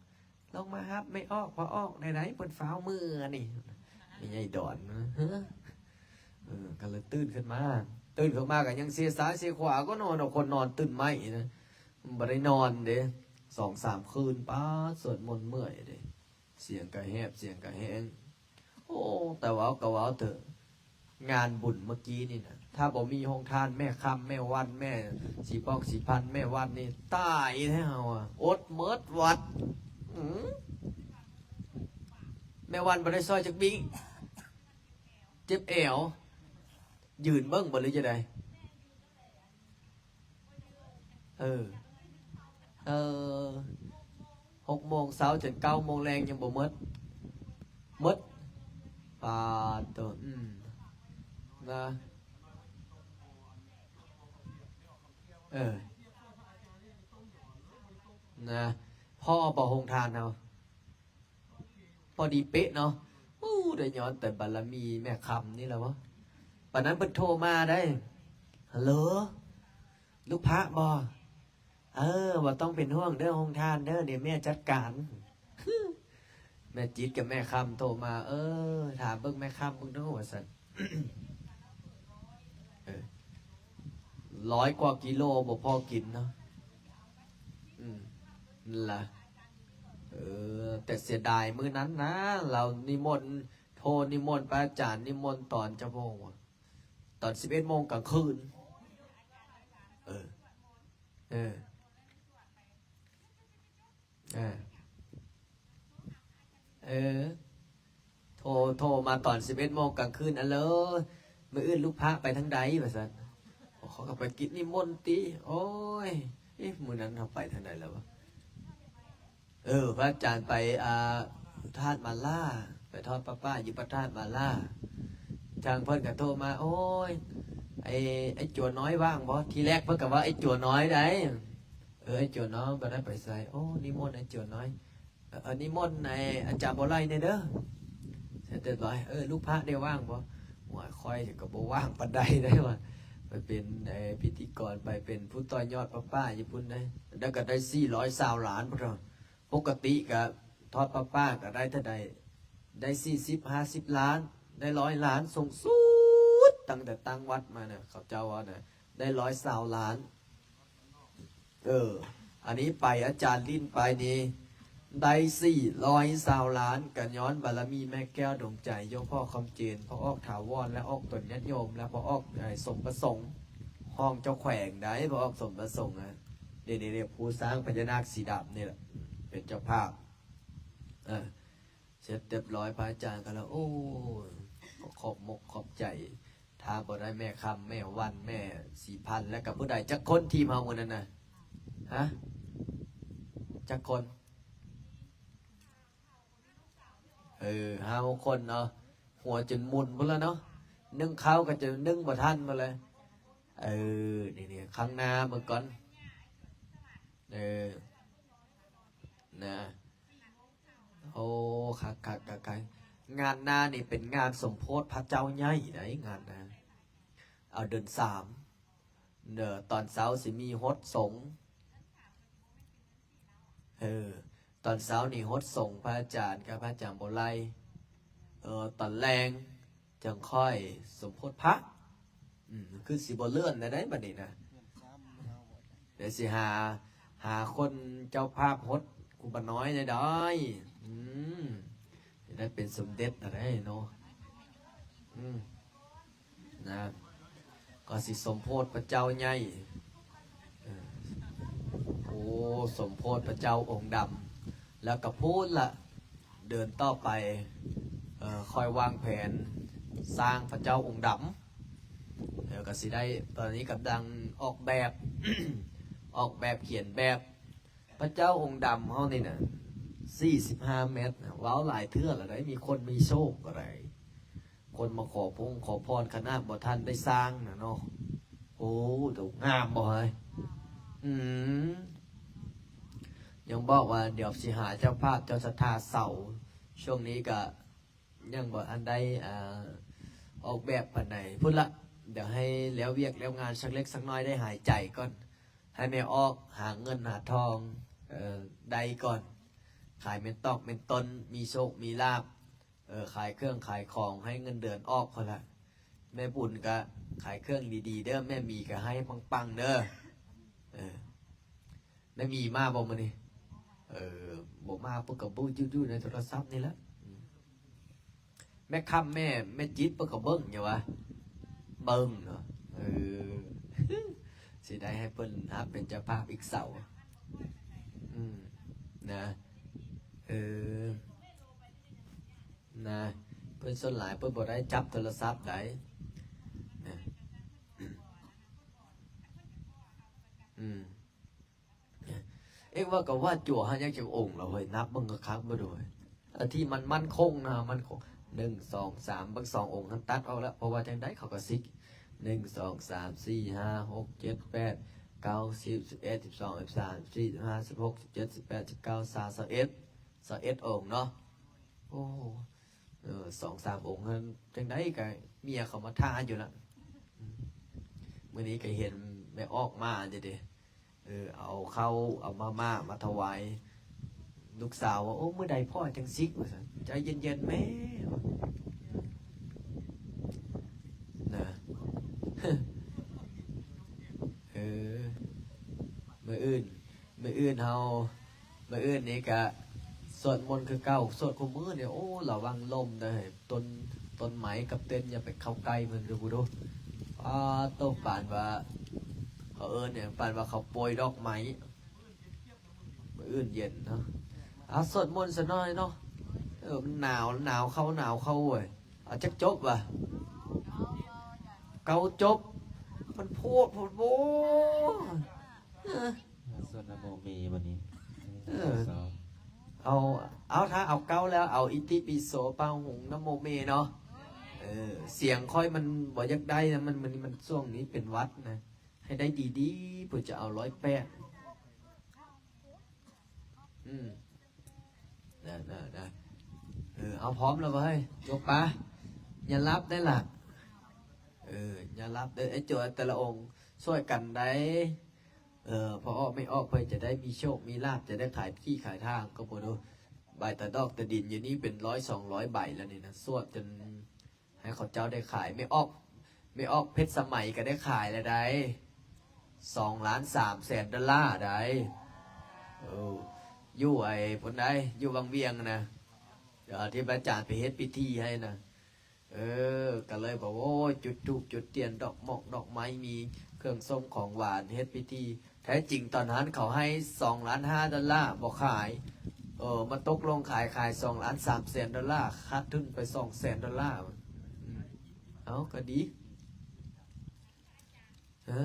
ລົງມາຮັບແມ່ອອກ ພໍ່ອອກ ແນວໃດເພິ່ນຟ້າວເມືອນີ້ ແມ່ໃຫຍ່ດອນ ເອີ ກໍເລີຍຕື່ນຂຶ້ນມາ ຕື່ນຂຶ້ນມາກໍຍັງເຊຊ້າຍເຊຂວາ ກໍນອນເນາະ ຄົນນອນຕື່ນໄມ້ນະ ບໍ່ໄດ້ນອນເດ້ ສອງສາມຄືນ ປາດ ສວດມົນເມື່ອຍເດ້ ສຽງກະແຫບ ສຽງກະແຮງ ໂອ້ ແຕ່ເວົ້າກໍເວົ້າເຖາະ ງານບຸນເມື່ອກີ້ນີ້ນະ ຖ້າບໍ່ມີໂຮງທານແມ່ຄຳ ແມ່ວັດ ແມ່ສີປອກສີພັນ ແມ່ວັດນີ້ ຕາຍແທ້ເຮົາອະ ອົດໝົດວັດ ອື ແມ່ວັດບໍ່ໄດ້ຊ່ອຍຈັກບິ້ງ ເຈັບແອວ ຢືນເບິ່ງບໍ່ ຫຼືຈັ່ງໃດ? ເອີ ເອີ ຫົກໂມງເຊົ້າຈົນເກົ້າໂມງແລງຍັງບໍ່ໝົດ ໝົດ ປາດໂຕ ອືມ ນະ ເອີ ນະ ພໍບໍ່ໂຮງທານເຮົາ? ພໍດີເປະເນາະ ໂອ້ ໄດ້ຍ້ອນແຕ່ບາລະມີແມ່ຄຳນີ້ແຫຼະວະ ປານນັ້ນເພິ່ນໂທມາໄດ໋ ຮັລໂຫຼ ລູກພະບໍ່? ເອີ ບໍ່ຕ້ອງເປັນຫ່ວງເດີ ໂຮງທານເດີ ດຽວແມ່ຈັດການ ແມ່ຈິດກັບແມ່ຄຳໂທມາ ເອີ ຖາມເບິ່ງແມ່ຄຳເບິ່ງດູ ວ່າຊັ້ນ. ເອີ ຮ້ອຍກວ່າກິໂລບໍ່ພໍກິນເນາະ ອືມ ນັ້ນລະ ເອີ ແຕ່ເສຍດາຍມື້ນັ້ນນະ ລາວນິມົນ ໂທນິມົນພະອາຈານ ນິມົນຕອນຈັກໂມງວະ ຕອນສິບເອັດໂມງກາງຄືນ ເອີ ເອີ ເອີ ເອີ ໂທ ໂທມາຕອນສິບເອັດໂມງກາງຄືນ ອາໂຫຼ ມື້ອື່ນລູກພະໄປທາງໃດ ວ່າຊັ້ນ ເຂົາກໍໄປກິດນິມົນຕິ ໂອ້ຍ ເອະ ມື້ນັ້ນເຮົາໄປທາງໃດແລ້ວວະ ເອີ ພະອາຈານໄປ ອ່າ ທາດມາລາ ໄປທອດຜ້າປ່າຢູ່ພະທາດມາລາ ທາງເພິ່ນກໍໂທມາ ໂອ້ຍ ໄອ້ ໄອ້ຈົວນ້ອຍວ່າງບໍ່? ທີແລກເພິ່ນກໍວ່າໄອ້ຈົວນ້ອຍໃດ ເອີ ໄອ້ຈົວນ້ອຍບໍ່ໄດ້ໄປໃສ ໂອ້ ນິມົນໄອ້ຈົວນ້ອຍ ເອີ ນິມົນໄອ້ອາຈານບົວໄລແດ່ເດີ ເສັດຮຽບຮ້ອຍ ເອີ ລູກພະໄດ້ວ່າງບໍ່? ໂອ້ຍ ຂ້ອຍກໍບໍ່ວ່າງປານໃດໄດ໋ວ່າ ໄປເປັນໄອ້ພິທີກອນ ໄປເປັນຜູ້ຕໍ່ຍອດຜ້າປ່າຢູ່ພຸ້ນໄດ໋ ແລ້ວກໍໄດ້ສີ່ຮ້ອຍຊາວລ້ານພຸ້ນ ປົກກະຕິກະທອດຜ້າປ່າກະໄດ້ເທົ່າໃດ ໄດ້ສີ່ສິບ ຫ້າສິບລ້ານ ໄດ້ຮ້ອຍລ້ານ ສູງສຸດ ຕັ້ງແຕ່ຕັ້ງວັດມານະ ເຂົາເຈົ້າວ່ານະ ໄດ້ຮ້ອຍຊາວລ້ານ. ເອີ ອັນນີ້ໄປອາຈານຫຼິ້ນໄປນີ້ ໄດ້ສີ່ຮ້ອຍຊາວລ້ານ ກະຍ້ອນບາລະມີແມ່ແກ້ວດວງໃຈ ເຈົ້າພໍ່ຄຳເຈນ ພໍ່ອອກຖາວອນ ແລະ ອອກຕົນຍາດໂຍມ ແລະ ພໍ່ອອກ ເອີ ສົມປະສົງ ຫ້ອງເຈົ້າແຂວງໄດ໋ ພໍ່ອອກສົມປະສົງນະ ນີ້ໆ ຜູ້ສ້າງພະຍານາກສີດຳນີ້ແຫຼະ ເປັນເຈົ້າພາບ ເອີ ເສັດຮຽບຮ້ອຍ ພະອາຈານກໍລະ ໂອ້ ຂອບມົກຂອບໃຈ ຖ້າບໍ່ໄດ້ແມ່ຄຳ ແມ່ວັນ ແມ່ສີພັນ ແລ້ວກໍຜູ້ໃດຈັກຄົນ ທີມເຮົາມື້ນັ້ນນະ? ຮະ? ຈັກຄົນ? ເອີ ຫ້າຫົກຄົນເນາະ ຫົວຈົນໝຸ່ນພຸ້ນລະເນາະ ໜຶ້ງເຂົ້າກໍຈະໜຶ້ງບໍ່ທັນພຸ້ນແຫຼະ. ເອີ ນີ້ໆ ຄັ້ງໜ້າເບິ່ງກ່ອນ. ເອີ ນະ ໂອ້ ຄັກໆໆໆ ງານໜ້ານີ້ເປັນງານສົມໂພດພະເຈົ້າໃຫຍ່ໃດ໋ ງານໜ້າ ເອົາເດືອນສາມ ເດີ ຕອນເຊົ້າຊິມີຫົດສົງ ເອີ ຕອນເຊົ້ານີ້ຫົດສົງພະອາຈານກັບພະອາຈານບົວໄລ ເອີ ຕອນແລງຈັ່ງຄ່ອຍສົມໂພດພະ. ອືມ ຄືຊິບໍ່ເລື່ອນແລ້ວໃດ໋ບັດນີ້ນະ ດຽວຊິຫາ ຫາຄົນເຈົ້າພາບຫົດຄູບານ້ອຍແດ່ດອຍ. ອືມ ໄດ້ເປັນສົມເດັດແລ້ວໃດ໋ເນາະ. ອືມ ນະ ກໍຊິສົມໂພດພະເຈົ້າໃຫຍ່ ເອີ ໂອ້ ສົມໂພດພະເຈົ້າອົງດຳ ແລ້ວກໍພຸ້ນລະ ເດີນຕໍ່ໄປ ເອີ ຄ່ອຍວາງແຜນສ້າງພະເຈົ້າອົງດຳ ແລ້ວກໍຊິໄດ້ ຕອນນີ້ກຳລັງອອກແບບ ອອກແບບຂຽນແບບ ພະເຈົ້າອົງດຳເຮົານີ້ນະ ສີ່ສິບຫ້າແມັດນະ ເວົ້າຫຼາຍເທື່ອແລ້ວໃດ໋ ມີຄົນມີໂຊກກໍໄດ້ ຄົນມາຂໍພົງຂໍພອນ ຂະໜາດບໍ່ທັນໄດ້ສ້າງນະເນາະ. ໂອ້ ໂຕງາມບໍ່ເຮີ້ຍ? ອືມ ຍັງບອກວ່າດຽວຊິຫາເຈົ້າພາບເຈົ້າສັດທາເສົາ ຊ່ວງນີ້ກະ ຍັງບໍ່ທັນໄດ້ ອ່າ ອອກແບບປານໃດພຸ້ນລະ. ດຽວໃຫ້ແລ້ວວຽກແລ້ວງານສັກເລັກສັກນ້ອຍ ໄດ້ຫາຍໃຈກ່ອນ ໃຫ້ແມ່ອອກຫາເງິນຫາທອງ ເອີ ໄດ້ກ່ອນ ຂາຍເມັນຕອກເມັນຕົ້ນ ມີໂຊກມີລາບ ເອີ ຂາຍເຄື່ອງຂາຍຂອງ ໃຫ້ເງິນເດືອນອອກພຸ້ນລະ. ແມ່ບຸນກະຂາຍເຄື່ອງດີໆເດີ ແມ່ໝີກະໃຫ້ປັງໆເດີ. ເອີ ແມ່ໝີມາບໍ່ມື້ນີ້? ເອີ ບໍ່ມາ ເພິ່ນກໍເບິ່ງຢູ່ໃນໂທລະສັບນີ້ແຫຼະ. ອືມ ແມ່ຄຳ ແມ່ ແມ່ຈິດ ເພິ່ນກໍເບິ່ງຢູ່ຫວາ? ເບິ່ງເນາະ. ເອີ ຊິໄດ້ໃຫ້ເພິ່ນຮັບເປັນເຈົ້າພາບອີກເສົາ. ອືມ ນະ ເອີ ນະ ເພິ່ນສ່ວນຫຼາຍເພິ່ນບໍ່ໄດ້ຈັບໂທລະສັບໃດ໋ ນະ. ອືມ ເອກວ່າກໍວ່າຈົວຫາຍັງຈັກອົງລະເວີຍ ນັບເບິ່ງຄັກໆບໍ່ດູ. ອັນທີ່ມັນໝັ້ນຄົງນະ ໝັ້ນຄົງ ໜຶ່ງ ສອງ ສາມ ເບິ່ງສອງອົງຫັ້ນຕັດອອກແລ້ວ ເພາະວ່າຈັ່ງໃດເຂົາກໍຊິກ ໜຶ່ງ ສອງ ສາມ ສີ່ ຫ້າ ຫົກ ເຈັດ ແປດ ເກົ້າ ສິບ ສິບເອັດ ສິບສອງ ສິບສາມ ສິບສີ່ ສິບຫ້າ ສິບຫົກ ສິບເຈັດ ສິບແປດ ສິບເກົ້າ ຊາວ ຊາວເອັດ ຊາວເອັດອົງເນາະ. ໂອ້ ເອີ ສອງສາມອົງຫັ້ນ ຈັ່ງໃດກໍເມຍເຂົາມາຖ້າຢູ່ລະ. ອືມ ມື້ນີ້ກໍເຫັນແມ່ອອກມາຢູ່ເດ ເອີ ເອົາເຂົ້າເອົາມາມ່າມາຖວາຍ ລູກສາວວ່າ ໂອ້ ມື້ໃດພໍ່ຈັ່ງຊິກ ວ່າຊັ້ນ. ໃຈເຢັນໆແມ່ ນະ ເອີ ມື້ອື່ນ ມື້ອື່ນເຮົາ ມື້ອື່ນນີ້ກະສວດມົນຄືເກົ່າ ສວດຄູ່ມື້ນີ້. ໂອ້ ລະວັງລົມເດີ ຕົ້ນ ຕົ້ນໄມ້ກັບເຕັນ ຢ່າໄປເຂົ້າໃກ້ເພິ່ນເດີ ຜູ້ດູ. ປາໂຕ ປານວ່າ ເຂົາເອີ້ນຫຍັງ ປານວ່າເຂົາໂປຍດອກໄມ້. ມື້ອື່ນເຢັນເນາະ ອາ ສວດມົນຊະໜ້ອຍເນາະ. ເອີ ມັນໜາວ ໜາວເຂົ້າ ໜາວເຂົ້າເວີຍ. ເອົາຈັກຈົບວະ? ເກົ້າຈົບ. ມັນໂພດໂພດໂພດ. ເອີ ສວດນະໂມເມບັດນີ້. ເອີ ເອົາ ເອົາ ຖ້າເອົາເກົ້າແລ້ວ ເອົາອິຕິປິໂສ ປາຫຸງ ນະໂມເມເນາະ. ເອີ ສຽງຂ້ອຍມັນບໍ່ຢາກໄດ້ນະ ມັນ ມັນ ມັນຊ່ວງນີ້ເປັນຫວັດນະ. ໃຫ້ໄດ້ດີໆ ເພື່ອຈະເອົາຮ້ອຍແປດ. ອືມ ນະ ນະ ນະ ເອີ ເອົາ ພ້ອມແລ້ວເວີຍ ຈົບປະ. ຢ່າຫຼັບໄດ້ລະ ເອີ ຢ່າຫຼັບເດີ ໄອ້ໂຈ ແຕ່ລະອົງຊ່ວຍກັນໄດ໋. ເອີ ພໍ່ອອກແມ່ອອກ ເພິ່ນຈະໄດ້ມີໂຊກມີລາບ ຈະໄດ້ຂາຍທີ່ຂາຍທາງກໍບໍ່ຮູ້. ໃບຕາດອກຕາດິນຢູ່ນີ້ເປັນຮ້ອຍສອງຮ້ອຍໃບແລ້ວນີ້ນະ ສວດຈົນ ໃຫ້ເຂົາເຈົ້າໄດ້ຂາຍ. ແມ່ອອກ ແມ່ອອກເພັດສະໄໝກໍໄດ້ຂາຍແລ້ວໃດ໋ ສອງລ້ານສາມແສນດອນລາໃດ໋. ເອີ ຢູ່ໄອ້ພຸ້ນໃດ໋ ຢູ່ວັງວຽງນະ ເອີ ທີ່ພະອາຈານໄປເຮັດພິທີໃຫ້ນະ. ເອີ ກໍເລີຍບອກ ໂອ້ຍ ຈຸດທູບຈຸດທຽນ ດອກໝອກດອກໄມ້ ມີເຄື່ອງສົ້ມຂອງຫວານ ເຮັດພິທີ. ແທ້ຈິງຕອນນັ້ນເຂົາໃຫ້ສອງລ້ານຫ້າດອນລາ ບໍ່ຂາຍ. ເອີ ມາຕົກລົງຂາຍ ຂາຍສອງລ້ານສາມແສນດອນລາ ຂາດທຶນໄປສອງແສນດອນລາ. ອືມ ເອົາ ກໍດີ ເອີ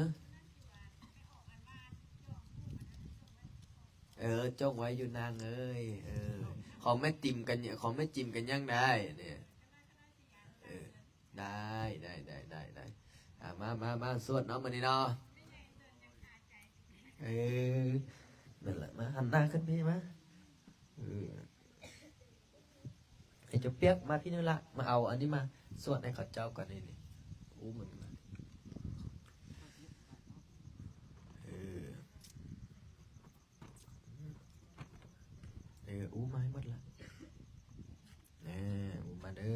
ເອີ ຈົ່ງໄວ້ຢູ່ນາງເອີຍ. ເອີ ຂອງແມ່ຈິມກັນ ຂອງແມ່ຈິມກັນຍັງໄດ້ເດ້. ເອີ ໄດ້ ໄດ້ ໄດ້ ໄດ້ ໄດ້. ອ່າ ມາ ມາ ມາ ສວດເນາະມື້ນີ້ເນາະ. ເອີ ນັ້ນແຫຼະ ມາ ຫັນໜ້າຂຶ້ນພີ້ມາ. ເອີ ໃຫ້ເຈົ້າປຽກມາພີ້ໜ້ອຍລະ ມາເອົາອັນນີ້ມາສວດໃຫ້ເຂົາເຈົ້າກ່ອນນີ້ ນີ້ ອູ້ມັນມາ. ເອີ ເອີ ອູ້ມາໃຫ້ໝົດລະ. ເອີ ອູ້ມາເດີ.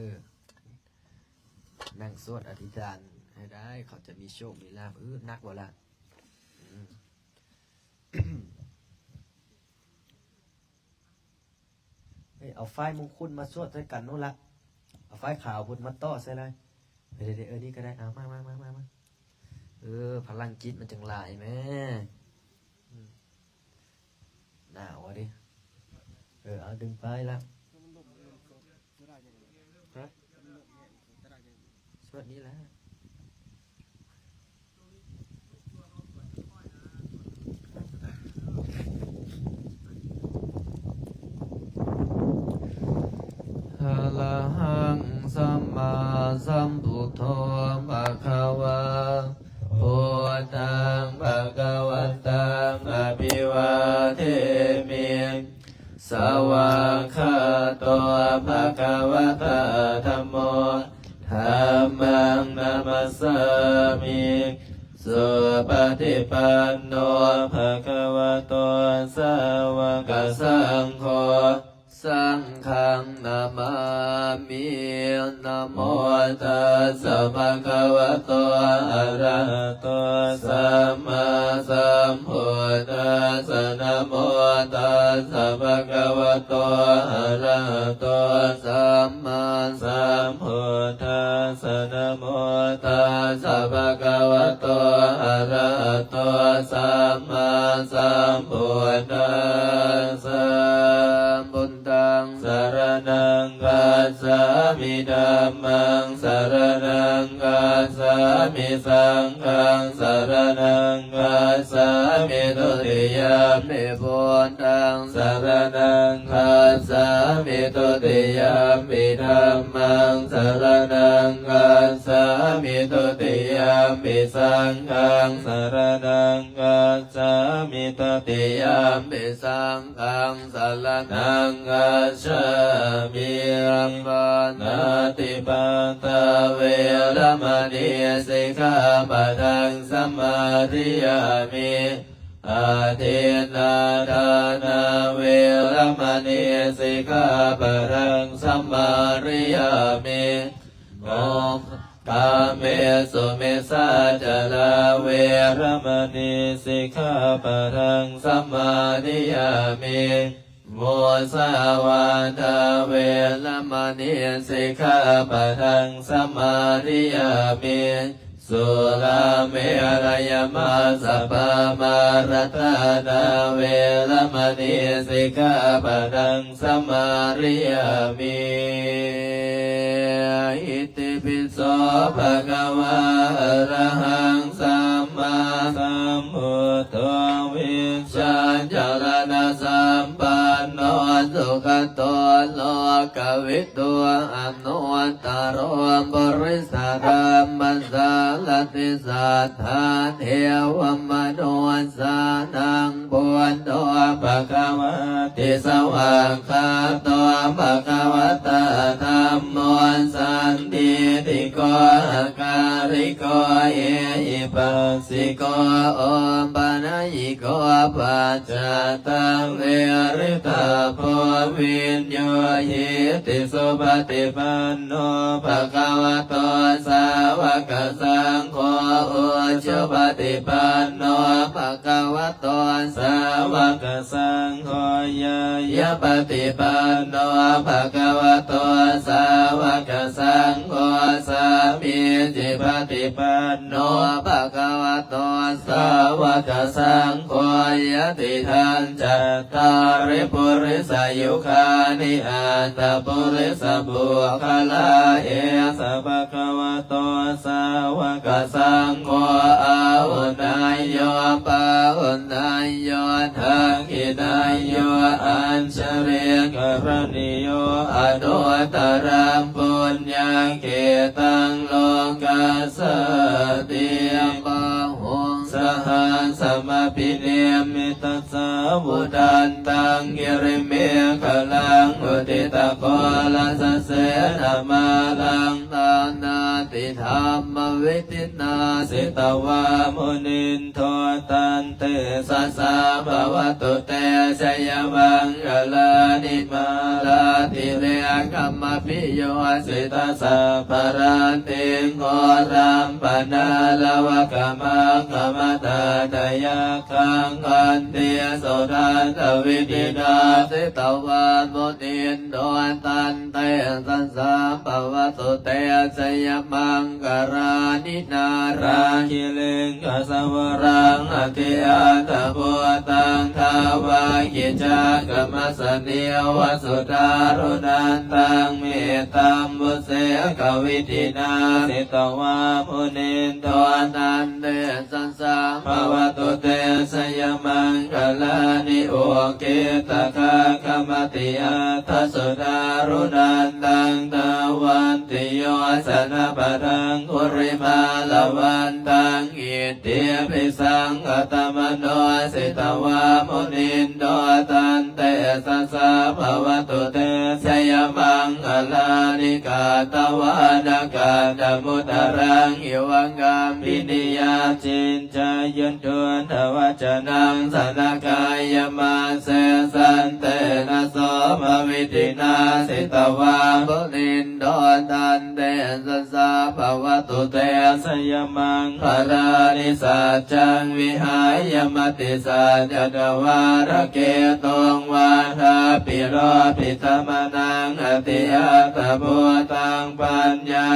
ນັ່ງສວດອະທິຖານໃຫ້ໄດ້ ເຂົາຈະມີໂຊກມີລາບ. ເອີ ໜັກບໍ່ລະ? ອືມ. ເອີ ເອົາຝ້າຍມົງຄຸດມາສວດໃສ່ກັນໂນ້ນລະ ເອົາຝ້າຍຂາວພຸ້ນມາຕໍ່ໃສ່ເລີຍ. ເອີ ເອີ ນີ້ກໍໄດ້. ເອົາ ມາ ມາ ມາ ມາ ມາ. ເອີ ພະລັງຈິດມັນຈັ່ງຫຼາຍແມ້. ອືມ ໜາວເດ. ເອີ ເອົາດຶງໄປລະ. ຮະ? ສວດນີ້ລະ. ອະລະຫັງ ສຳມາສຳພຸດໂທ ພະຄະວາ ພຸດທັງ ພະຄະວັນຕັງ ອະພິວາເທມິ. ສະວາກຂາໂຕ ພະຄະວະຕາ ທຳໂມ ທຳມັງ ນະມັດສາມິ. ສຸປະຕິປັນໂນ ພະຄະວະໂຕ ສາວະກະສັງໂຄ ສັງຄັງ ນະມາມິ. ນະໂມຕັດສະ ພະຄະວະໂຕ ອະລະຫະໂຕ ສຳມາສຳພຸດທັດສະ. ນະໂມຕັດສະ ພະຄະວະໂຕ ອະລະຫະໂຕ ສຳມາສຳພຸດທັດສະ. ນະໂມຕັດສະ ພະຄະວະໂຕ ອະລະຫະໂຕ ສຳມາສຳພຸດທັດສະ. ພຸດທັງ ສະລະນັງ ຄັດສາມິ. ທຳມັງ ສະລະນັງ ຄັດສາມິ. ສັງຄັງ ສະລະນັງ ຄັດສາມິ. ທຸຕິຍຳປິ ພຸດທັງ ສະລະນັງ ຄັດສາມິ. ທຸຕິຍຳປິ ທຳມັງ ສະລະນັງ ຄັດສາມິ. ທຸຕິຍຳປິ ສັງຄັງ ສະລະນັງ ຄັດສາມິ. ຕະຕິຍຳປິ ສັງຄັງ ສະລະນັງ ຄັດສາມິ. ປານາຕິປາຕາ ເວລະມະນີ ສິກຂາປະທັງ ສະມາທິຍາມິ. ອະທິນນາທານາ ເວລະມະນີ ສິກຂາປະທັງ ສະມາທິຍາມິ. ໂອ ກາເມສຸມິດສາຈາລາ ເວລະມະນີ ສິກຂາປະທັງ ສະມາທິຍາມິ. ມຸສາວາທາ ເວລະມະນີ ສິກຂາປະທັງ ສະມາທິຍາມິ. ສຸລາເມລະຍະມັດສະປາມານະຖານາ ເວລະມະນີ ສິກຂາປະທັງ ສະມາທິຍາມິ. ອິຕິປິໂສ ພະຄະວາ ອະລະຫັງ ສຳມາສຳພຸດໂທ ວິຊາຈາລະນະສຳປັນໂນ ສຸກະໂຕ ໂລກະວິທູ ອະນຸດຕະໂລ ປຸລິສະທຳມະສາລະຖິ ສັດທາເທວະມະນຸດສານັງ ພຸດໂທ ພະຄະວາຕິ ສະວາກຂາໂຕ ພະຄະວະຕາ ທຳໂມ ສັນທິຕິໂກ ອາກາລິໂກ ເອຫິປັດສິໂກ ໂອປະນະຍິໂກ ປັດ ຈັດຕັງ ວິລິຕະໂພ ວິນໂຍຫິຕິ. ສຸປະຕິປັນໂນ ພະຄະວະໂຕ ສາວະກະສັງໂຄ ອຸຈຸປະຕິປັນໂນ ພະຄະວະໂຕ ສາວະກະສັງໂຄ ຍາຍະປະຕິປັນໂນ ພະຄະວະໂຕ ສາວະກະສັງໂຄ ສາມີຈິປະຕິປັນໂນ ພະຄະວະໂຕ ສາວະກະສັງໂຄ ຍະຕິທັງ ຈັດຕາລິ ປຸລິສະຍຸຄານິ ອັດຕະປຸລິສະບຸກຄະລາ ເອສະ ພະຄະວະໂຕ ສາວະກະສັງໂຄ ອາ ໂຫນາຍໂຍ ປາໂຫນາຍໂຍ ທັກຂິນາຍໂຍ ອັນຊະລີກະລະນີໂຍ ອະນຸດຕະຣັງປຸນຍະເຂຕັງ ໂລກັດສາຕິ ບາຫຸງ ສະຫັດສະມະພິນິມມິຕະ ສາວຸທັນຕັງ ກິລິເມຂະລັງ ອຸທິຕະໂຄລະສະເສນະມາລັງ ນານາຕິທຳມະວິທິນາ ສິຕະວາມຸນິນໂທ ຕັນເຕຊະສາ ພະວະຕຸເຕ ຊະຍະມັງຄະລານິ ມາລາທິເລກະມະພິໂຍສິຕະ ສັບພະລັດຖິງໂຄລັມ ປະນາລະວະກະມັງຄະມະທາດທະຍັກ ຄັງ ຂັນຕິສຸທັດຕະວິທິນາ ສິຕະວາມຸນິນໂທ ຕັນເຕຊະສາ ພະວະຕຸເຕ ຊະຍະມັງຄະລານິ ນາລາຄິລິງກະສະວະລັງ ອະທິອັດຖະພູຕັງ ທາວາກິຈາກະມັດສະນີວະ ສຸດາຣຸນັນຕັງ ເມຕຕຳບຸເສກະວິທິນາ ສິຕະວາມຸນິນໂທ ຕັນເຕຊະ ສາ ພະວະຕຸເຕ ຊະຍະມັງຄະລານິ ອຸກກິດຕະຄາຄະມະຕິອັດຖະສຸດາຣຸນັນຕັງ ທາວັນຕິໂຍຊະນະປະທັງ ກຸລິມາລະວັນຕັງ ອິດທິພິສັງຄະຕະມະໂນ ສິຕະວາມຸນິນໂທ ຕັນເຕຊະສາ ພະວະຕຸເຕ ຊະຍະມັງຄະລານິ ກາຕະວານະກັດຖະມຸດຕະລັງ ອິວະກັມປິນິຍາ ຈິນ ຈາຍຸນທຸນທະວັດຈະນັງ ສະນະກາຍະມາເສ ສັນເຕນະໂສພະວິທິນາ ສິຕະວາມຸນິນໂທ ຕັນເຕຊະສາ ພະວະຕຸເຕ ຊະຍະມັງຄະລານິ ສັດຈັງວິຫາຍະ ມະຕິສັດຈະຕະວາລະເກຕຸງ ວາທາປິໂລປິຕະມະນັງ ອະຕິອັດຖະພູຕັງ ປັນຍາ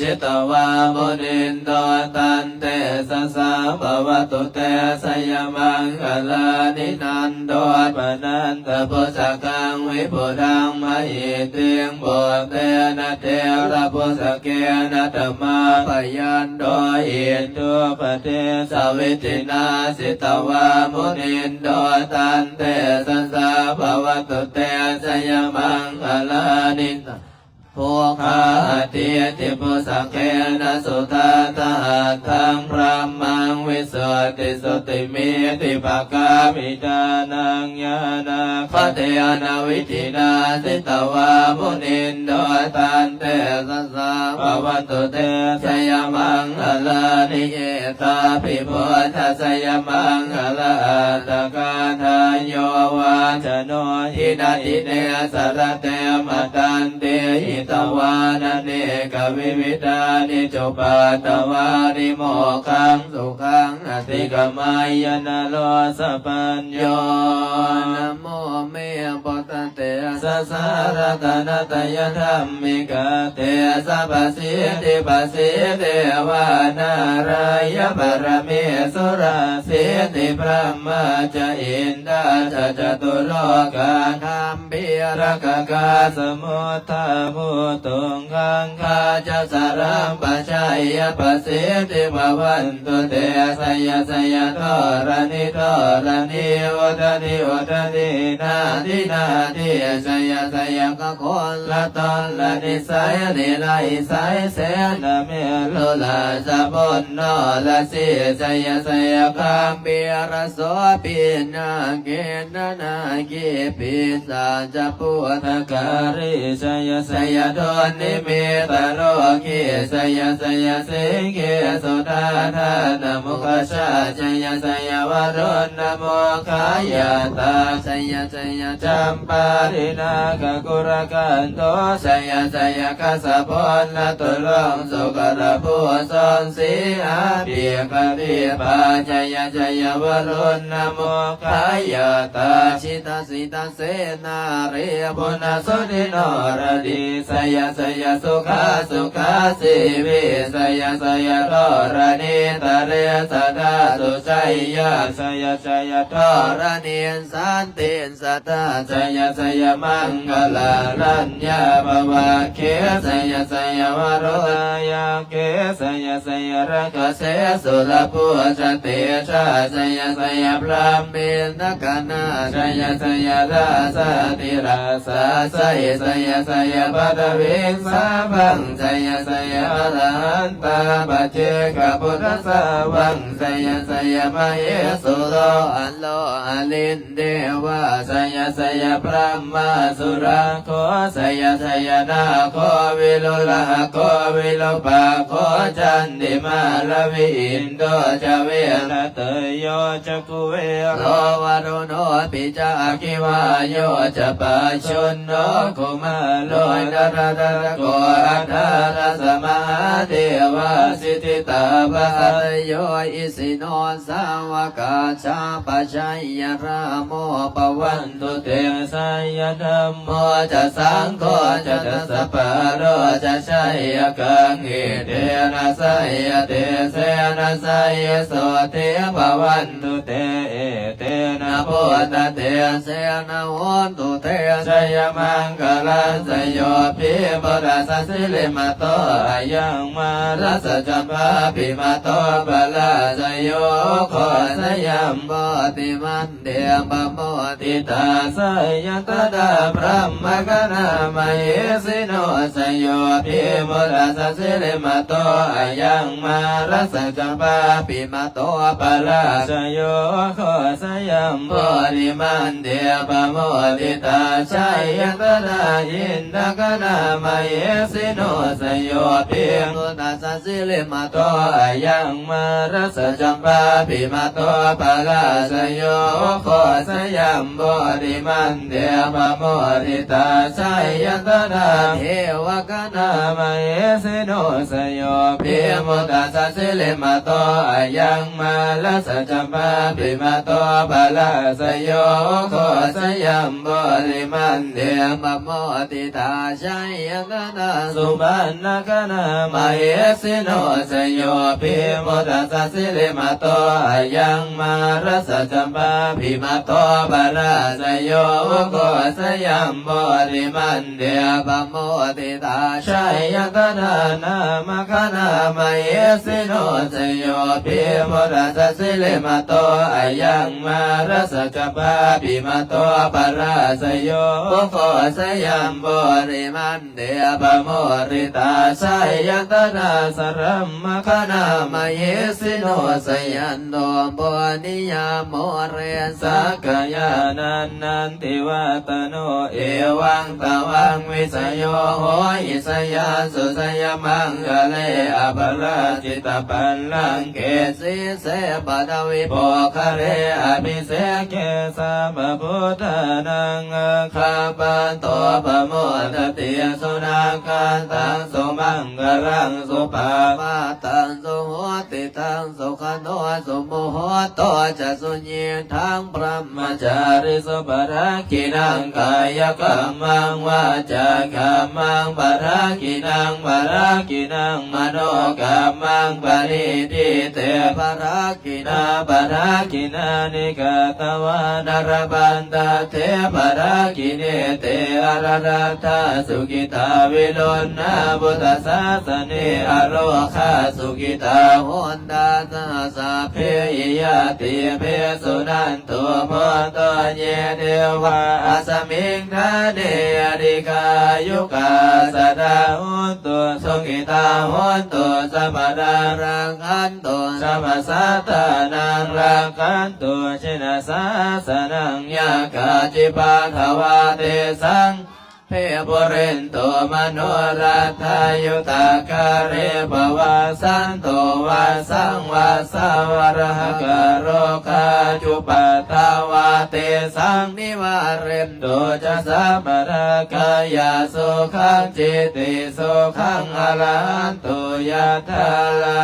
ສິຕະວາມຸນິນໂທ ຕັນເຕຊະສາ ພະວະຕຸເຕ ຊະຍະມັງຄະລານິ ນັນໂທປະນັນຕະພຸດສະກັງ ວິພຸດທັງມະຫິດຖິງ ປຸດເຕນະເຖລະພຸດສະເກນະ ທະມາພະຍັນໂທ ອິດທຸປະເດຊະວິທິນາ ສິຕະວາມຸນິນໂທ ຕັນເຕຊະສາ ພະວະຕຸເຕ ຊະຍະມັງຄະລານິ ໂພຄາອະທິຕິພຸດສະເກນະ ສຸທັດຖະຫັດຖັງ ບຣະມັງ ວິສຸດທິສຸດທິມິທິປະກາມິຕານັງ ຍານາຄະເທນະ ວິທິນາ ສິຕະວາມຸນິນໂທ ຕັນເຕຊະສາ ພະວະຕຸເຕ ຊະຍະມັງຄະລານິ ເອ ຕາພິພຸດທະຊະຍະມັງຄະລາອັດຖະກາທາ ໂຍວາຈະໂນ ຫິນະດິເນ ສະລະເຕ ມະຕັນຕິ ຫິຕະວານະເນກະວິວິທານິ ຈຸປັດຕະວານິ ໂມກຄັງ ສຸຂັງ ອະທິກະມາຍະ ນະໂລ ສະປັນໂຍ ນະໂມເມ ພຸດທະ ເຕຊະສາ ລັດຕະນະຕະຍະທຳມິກະເຕຊະ ປະສິດທິປະສີເດວານາລາຍະປະລະເມສຸລາ ສິດທິບຣະມາຈະ ອິນທາຈະ ຈະຕຸໂລການ ກຳພີລະກະກາ ສະມຸດທາພູຕຸງຄັງຄາຈະ ສະລັບປະໄຊຍະ ປະສິດທິພະວັນ ຕຸເຕ ຊະຍະຊະຍະ ທໍລະນີ ທໍລະນີ ອຸດຕະນີ ອຸດຕະນີ ນາທິ ນາທິ ຊະຍະຊະຍະ ກະຄົນລະຕົນລະນິໄສ ລິໄລໄສ ເສນະເມລຸລາຊະ ປຸນໂນລະສີ ຊະຍະຊະຍະ ກຳພີລະໂສ ປີນາເກນະນາຄີ ປີສາຈະ ພຸດທະກາລີ ຊະຍະຊະຍະ ດຸນນິມິດຕະໂລຄີ ຊະຍະຊະຍະ ສິງເກສຸດທາທານະມຸກກະຊາ ຊະຍະຊະຍະ ວະລຸນນະໂມຄາຍະຕາ ຊະຍະຊະຍະ ຈຳປາລິນາຄະກຸລະກັນໂຕ ຊະຍະຊະຍະ ກັດສະພົນນະຕຸລົງ ສຸກະລະພູຊົນ ສີອາປີກະດີປາ ຊະຍະຊະຍະ ວະລຸນນະໂມຄາຍະຕາ ຊິຕາສິຕາ ເສນາຣີ ປຸນນະສຸນິໂນລະດີ ຊະຍະຊະຍະ ສຸຂາສຸຂາຊີວິ ຊະຍະຊະຍະ ທໍລະນີຕະເລສະທາ ສຸໄຊຍາ ຊະຍະຊະຍະ ທໍລະນີສັນຕິສະທາ ຊະຍະ ຈະຍະມັງຄະລາລັນຍາພະວັກເຂ ໄຊຍະໄຊຍະວະໂຣລາຍັກເຂ ໄຊຍະໄຊຍະຣັກຂະເສ ສຸລະພູຊະເຕຊາ ໄຊຍະໄຊຍະພຣາໝິນນະກະນາ ໄຊຍະໄຊຍະລາຊາທິລາຊາ ໄຊ ໄຊຍະໄຊຍະປະທະວິງສາພັງ ໄຊຍະໄຊຍະອະລະຫັນຕາປະເຈກະພຸດທະສາວັງ ໄຊຍະໄຊຍະມະເຫສຸໂລອະໂລອະລິນ ເດວາ ໄຊຍະໄຊຍະພຣາມມາສຸຣັກໂຂ ໄຊຍະໄຊຍະນາໂຄວິລຸລະໂຄວິຣູປາໂຄ ຈັນຕິມາລະວິອິນໂດຈະເວນະເຕໂຍຈະກຸເວໂລວະລຸໂນປິຈາກິວາໂຍຈະປາຊຸນໂນກຸມາໂລດາລະດາລະໂກອັດທາລະສະມະຫາເທວາສິດທິຕາພະໄຊໂຍອິສິໂນ ສາວະກາຊາປະໄຊຍະລາໂມປະວັນ ตุເຕ ໄຊຍະທຳໂມຈະສັງໂຄຈະ ທະສະປາໂລຈະໄຊຍະກັງ ເອເຕນະໄຊຍະເຕເສນະໄຊຍະໂສຕິພະວັນ ຕຸເຕ ເອເຕນະພຸດທະເຕເສນະໂຫນຕຸເຕ ໄຊຍະມັງຄະລັງ ໄຊໂຍພິມຸດຕະສະສິລິມະໂຕອະຍັງມາຣະສະຈຳປາພິມະໂຕປະລາຊະໂຍໂຄຊະຍັມໂພທິມັນເດປະໂມທິຕາໄຊຍະຕະນາພຣາມມະຄະນາມະເຫສິໂນ ໄຊໂຍພິມຸດຕະສະສິລິມະໂຕອະຍັງມາຣະສະຈຳປາພິມະໂຕປະລາຊະໂຍໂຄຊະຍັມໂພທິມັນເດປະໂມທິຕາໄຊຍະຕະນາອິນທະຄະນາມະເຫສິໂນ ໄຊໂຍພິມຸດຕະສະສິລິມະໂຕອະຍັງ ມາຣະສະຈຳປາພິມະໂຕປະລາຊະໂຍໂຄຊະຍັມໂພທິມັນເດປະໂມທິຕາໄຊຍະຕະນາເທວະຄະນາມະເຫສິໂນ ໄຊໂຍພິມຸດຕະສະສິລິມະໂຕອະຍັງ ມາຣະສະຈຳປາພິມະໂຕປະລາຊະໂຍໂຄຊະຍັມໂພທິມັນເດປະໂມທິຕາໄຊຍະຕະນາສຸບັນນະຄະນາມະເຫສິໂນ ໄຊໂຍພິມຸດຕະສະສິລິມະໂຕອະຍັງ ມາຣະສະຈຳປາພິມະໂຕປະລາຊະໂຍໂຄຊະຍັມໂພທິມັນເດປະໂມທິຕາໄຊຍະຕະນານາມະຄະນາມະເຫສິໂນ ໄຊໂຍພິມຸດຕະສະສິລິມະໂຕອະຍັງ ມາຣະສະຈຳປາພິມະໂຕປະລາຊະໂຍໂຄຊະຍັມໂພທິມັນ ເດປະໂມທິຕາໄຊຍະຕະນາສະລັມມະຄະນາມະເຫສິໂນ ຊະຍັນໂນໂພນິຍາໂມເຣ ສັກກະຍານັນນັນຕິວາຕະໂນ ເອວັງຕະວັງວິສະໂຍໂຫ ອິສະຍາສຸຊະຍະມັງຄະເລ ອະປະລາຈິດຕະບັນລັງເກ ສີເສປະທະວິໂພຄະເລ ອະພິເສເກ ສະບະບຸດທານັງ ອາຄາປະໂຕ ປະໂມທະຕິ ສຸນາຄາຕັງ ສຸມັງຄະລັງ ສຸປະພາຕັງ ສຸໂຫຕິຕັງ ສຸຂະໂນ ສຸມຸໂຫໂຕຈະ ສຸຍິດທັງ ບຣະມະຈາຣິສຸ ປະດັກຂິນັງ ກາຍະກຳມັງ ວາຈາກຳມັງ ປະດັກຂິນັງ ປະດັກຂິນັງ ມະໂນກຳມັງ ປະນິທິເຕ ປະດັກ ຂິນາ ປະດາຂິນານິ ກາຕະວານະ ລະພັນຕະເທ ປະດາຂິເນ ເຕ ອະລະລັດຖາ ສຸກິຕາ ວິລຸນນາ ພຸດທະສາສະເນ ອະໂລຄາ ສຸກິຕາ ໂຫນຕາ ສະຫະສັບເພ ຍາຕິເພ ສຸນັນຕຸ ໂພໂຕ ເຍ ເດວາ ອັດສະມິງ ຖາເນ ອະທິກາຍຸກາ ສະດາ ໂຫນຕຸ ສຸກິຕາ ໂຫນຕຸ ສັບພະດາ ລັກຂັນ ຕຸ ສັບພະສັດຖານັງ ລັກຂັນຕຸ ຈິນນະສາສະນັງ ຍາກາຈິປາທະວາ ເຕສັງ ເພ ປຸເຣນຕຸ ມະໂນລັດຖາ ຍຸຕາກາເຣ ປະວາສັນຕຸ ວັດສັງ ວັດສາ ວະລະຫະກາໂຣຄາ ຈຸປາທະວາ ເຕສັງ ນິວາເຣນ ຕຸຈະ ສັບພະໂລກາ ຍະສຸຂັງ ຈິຕິສຸຂັງ ອະລະຫັນຕຸ ຍະຖາ ລາ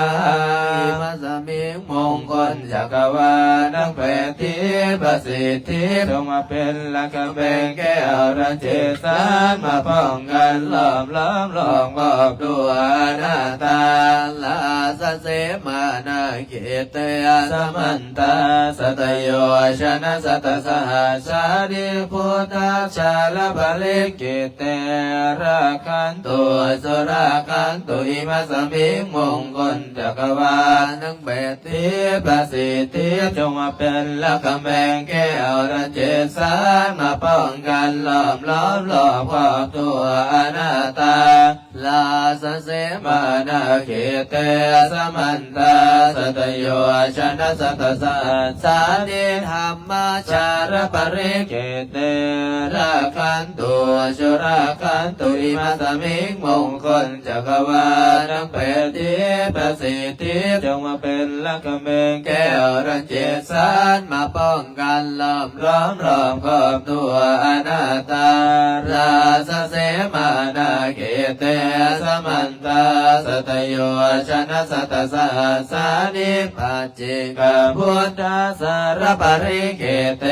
ອິມາສະມິງ ມົງຄົນຈັກກະວານ ທັງແປດທິບ ປະສິດທິ ຈົ່ງມາເປັນລະຄັງແບງແກ້ວ ລະເຈສາ ມາປ້ອງກັນ ລ້ອມລ້ອມລອບຄອບຕົວອະນາດຕາ ລາຊະເສມານາເຂດເຕ ສະມັນຕາ ສັດຕະໂຍຊະນະ ສັດຕະສະຫັດສານິ ພຸດທາຈາລະປະລິກຂິດເຕ ລັກຂັນຕຸ ສຸລັກຂັນຕຸ ອິມະສະມິງ ມົງຄົນຈັກກະວານ ທັງແປດທິດປະສິດທິ ຈົ່ງມາເປັນລະກຳແພງແກ້ວ ດັນເຈດສານ ມາປ້ອງກັນ ລ້ອມລ້ອມລອບຄອບຕົວອະນາດຕາ ລາຊະເສມານາເຂດເຕ ສະມັນຕາ ສັດຕະໂຍຊະນະ ສັດຕະສະຫັດສານິ ທຳມາຈາລະປະລິກຂິດເຕ ລັກຂັນຕຸ ສຸລັກຂັນຕຸ ອິມະສະມິງ ມົງຄົນຈັກກະວານ ທັງແປດທິດປະສິດທິ ຈົ່ງມາເປັນລະກຳແພງແກ້ວ ດັນເຈດສານ ມາປ້ອງກັນ ລ້ອມລ້ອມລອບຄອບຕົວອະນາດຕາ ລາຊະເສມານາເຂດເຕ ສະມັນຕາ ສັດຕະໂຍຊະນະ ສັດຕະສະຫັດສານິ ປັດເຈກະພຸດທາຈາລະປະລິກຂິດເຕ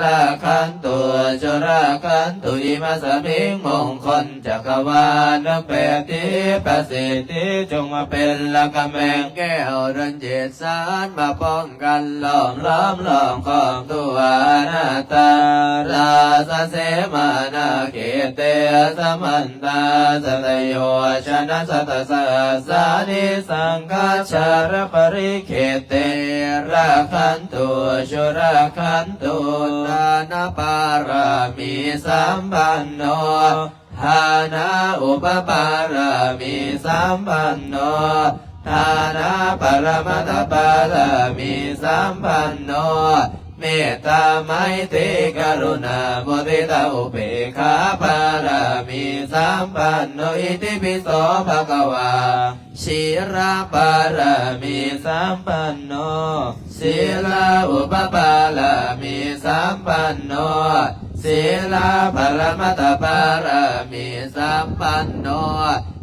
ລັກຂັນຕຸ ສຸລັກຂັນຕຸ ອິມະສະມິງ ມົງຄົນຈັກກະວານ ທັງແປດທິດປະສິດທິ ຈົ່ງມາເປັນລະກຳແພງແກ້ວ ດັນເຈດສານ ມາປ້ອງກັນ ລ້ອມລ້ອມລອບຄອບຕົວອະນາດຕາ ລາຊະເສມານາເຂດເຕ ສະມັນຕາ ສັດຕະໂຍຊະນະ ສັດຕະສະຫັດສານິ ສັງຄາຈາລະປະລິກຂິດເຕ ລັກຂັນຕຸ ສຸລັກຂັນຕຸ ທານະປາລະມີສຳປັນໂນ ທານະອຸປະປາລະມີສຳປັນໂນ ທານະປະລະມັດຕະປາລະມີສຳປັນໂນ ເມດຕາໄມຕີກະລຸນາມຸທິຕາອຸເບກຂາປາລະມີສຳປັນໂນ ອິຕິປິໂສພະຄະວາ ສີລະປາລະມີສຳປັນໂນ ສີລະອຸປະປາລະມີສຳປັນໂນ ສີລະປະລະມັດຕະປາລະມີສຳປັນໂນ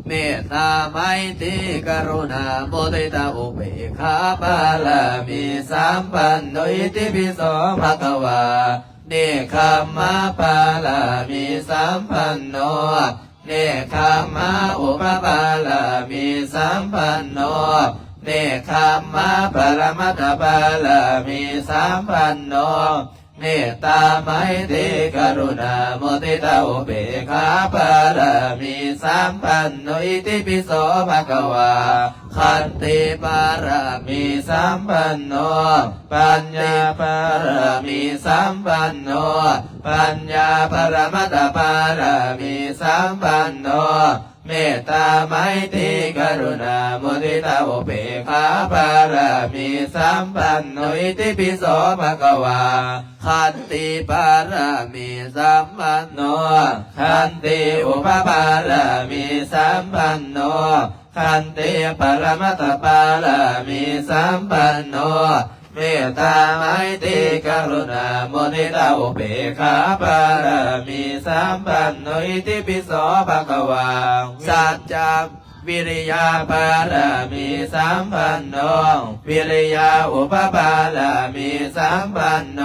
ເມດຕາໄມຕີກະລຸນາມຸທິຕາອຸເບກຂາປາລະມີສຳປັນໂນ ອິຕິປິໂສພະຄະວາ ເນກຂຳມະປາລະມີສຳປັນໂນ ເນກຂຳມະອຸປະປາລະມີສຳປັນໂນ ເນກຂຳມະປະລະມັດຕະປາລະມີສຳປັນໂນ ເມດຕາໄມຕີກະລຸນາມຸທິຕາອຸເບກຂາປາລະມີສຳປັນໂນ ອິຕິປິໂສພະຄະວາ ຂັນຕິປາລະມີສຳປັນໂນ ປັນຍາປາລະມີສຳປັນໂນ ປັນຍາປະລະມັດຕະປາລະມີສຳປັນໂນ ເມດຕາໄມຕີກະລຸນາມຸທິຕາອຸເບກຂາປາລະມີສຳປັນໂນ ອິຕິປິໂສພະຄະວາ ຂັນຕິປາລະມີສຳປັນໂນ ຂັນຕິອຸປະປາລະມີສຳປັນໂນ ຂັນຕິປະລະມັດຕະປາລະມີສຳປັນໂນ ເມດຕາໄມຕີກະລຸນາມຸທິຕາອຸເບກຂາປາລະມີສຳປັນໂນ ອິຕິປິໂສພະຄະວາ ສັດຈະວິລິຍະປາລະມີສຳປັນໂນ ວິລິຍະອຸປະປາລະມີສຳປັນໂນ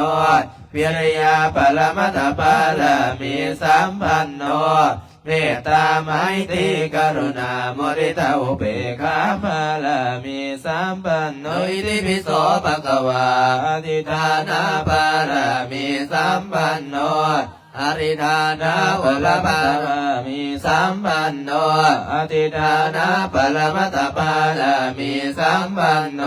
ວິລິຍະປະລະມັດຕະປາລະມີສຳປັນໂນ ເມດຕາໄມຕີກະລຸນາມຸທິຕາອຸເບກຂາປາລະມີສຳປັນໂນ ອິຕິປິໂສພະຄະວາ ອະທິຖານະປາລະມີສຳປັນໂນ ອະທິຖານະອຸປະປາລະມີສຳປັນໂນ ອະທິຖານະປະລະມັດຕະປາລະມີສຳປັນໂນ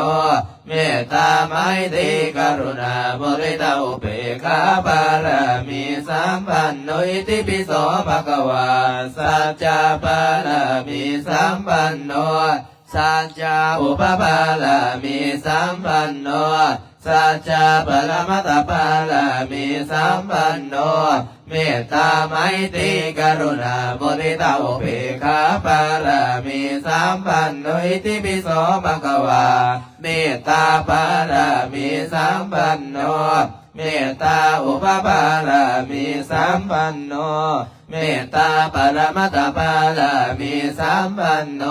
ເມດຕາໄມຕີກະລຸນາມຸທິຕາອຸເບກຂາປາລະມີສຳປັນໂນ ອິຕິປິໂສພະຄະວາ ສັດຈະປາລະມີສຳປັນໂນ ສັດຈະອຸປະປາລະມີສຳປັນໂນ ສັດຈະປະລະມັດຕະປາລະມີສຳປັນໂນ ເມດຕາໄມຕີກະລຸນາມຸທິຕາອຸເບກຂາປາລະມີສຳປັນໂນ ອິຕິປິໂສພະຄະວາ ເມດຕາປາລະມີສຳປັນໂນ ເມດຕາອຸປະປາລະ ມີສຳປັນໂນ ເມດຕາປະລະມັດຕະປາລະມີສຳປັນໂນ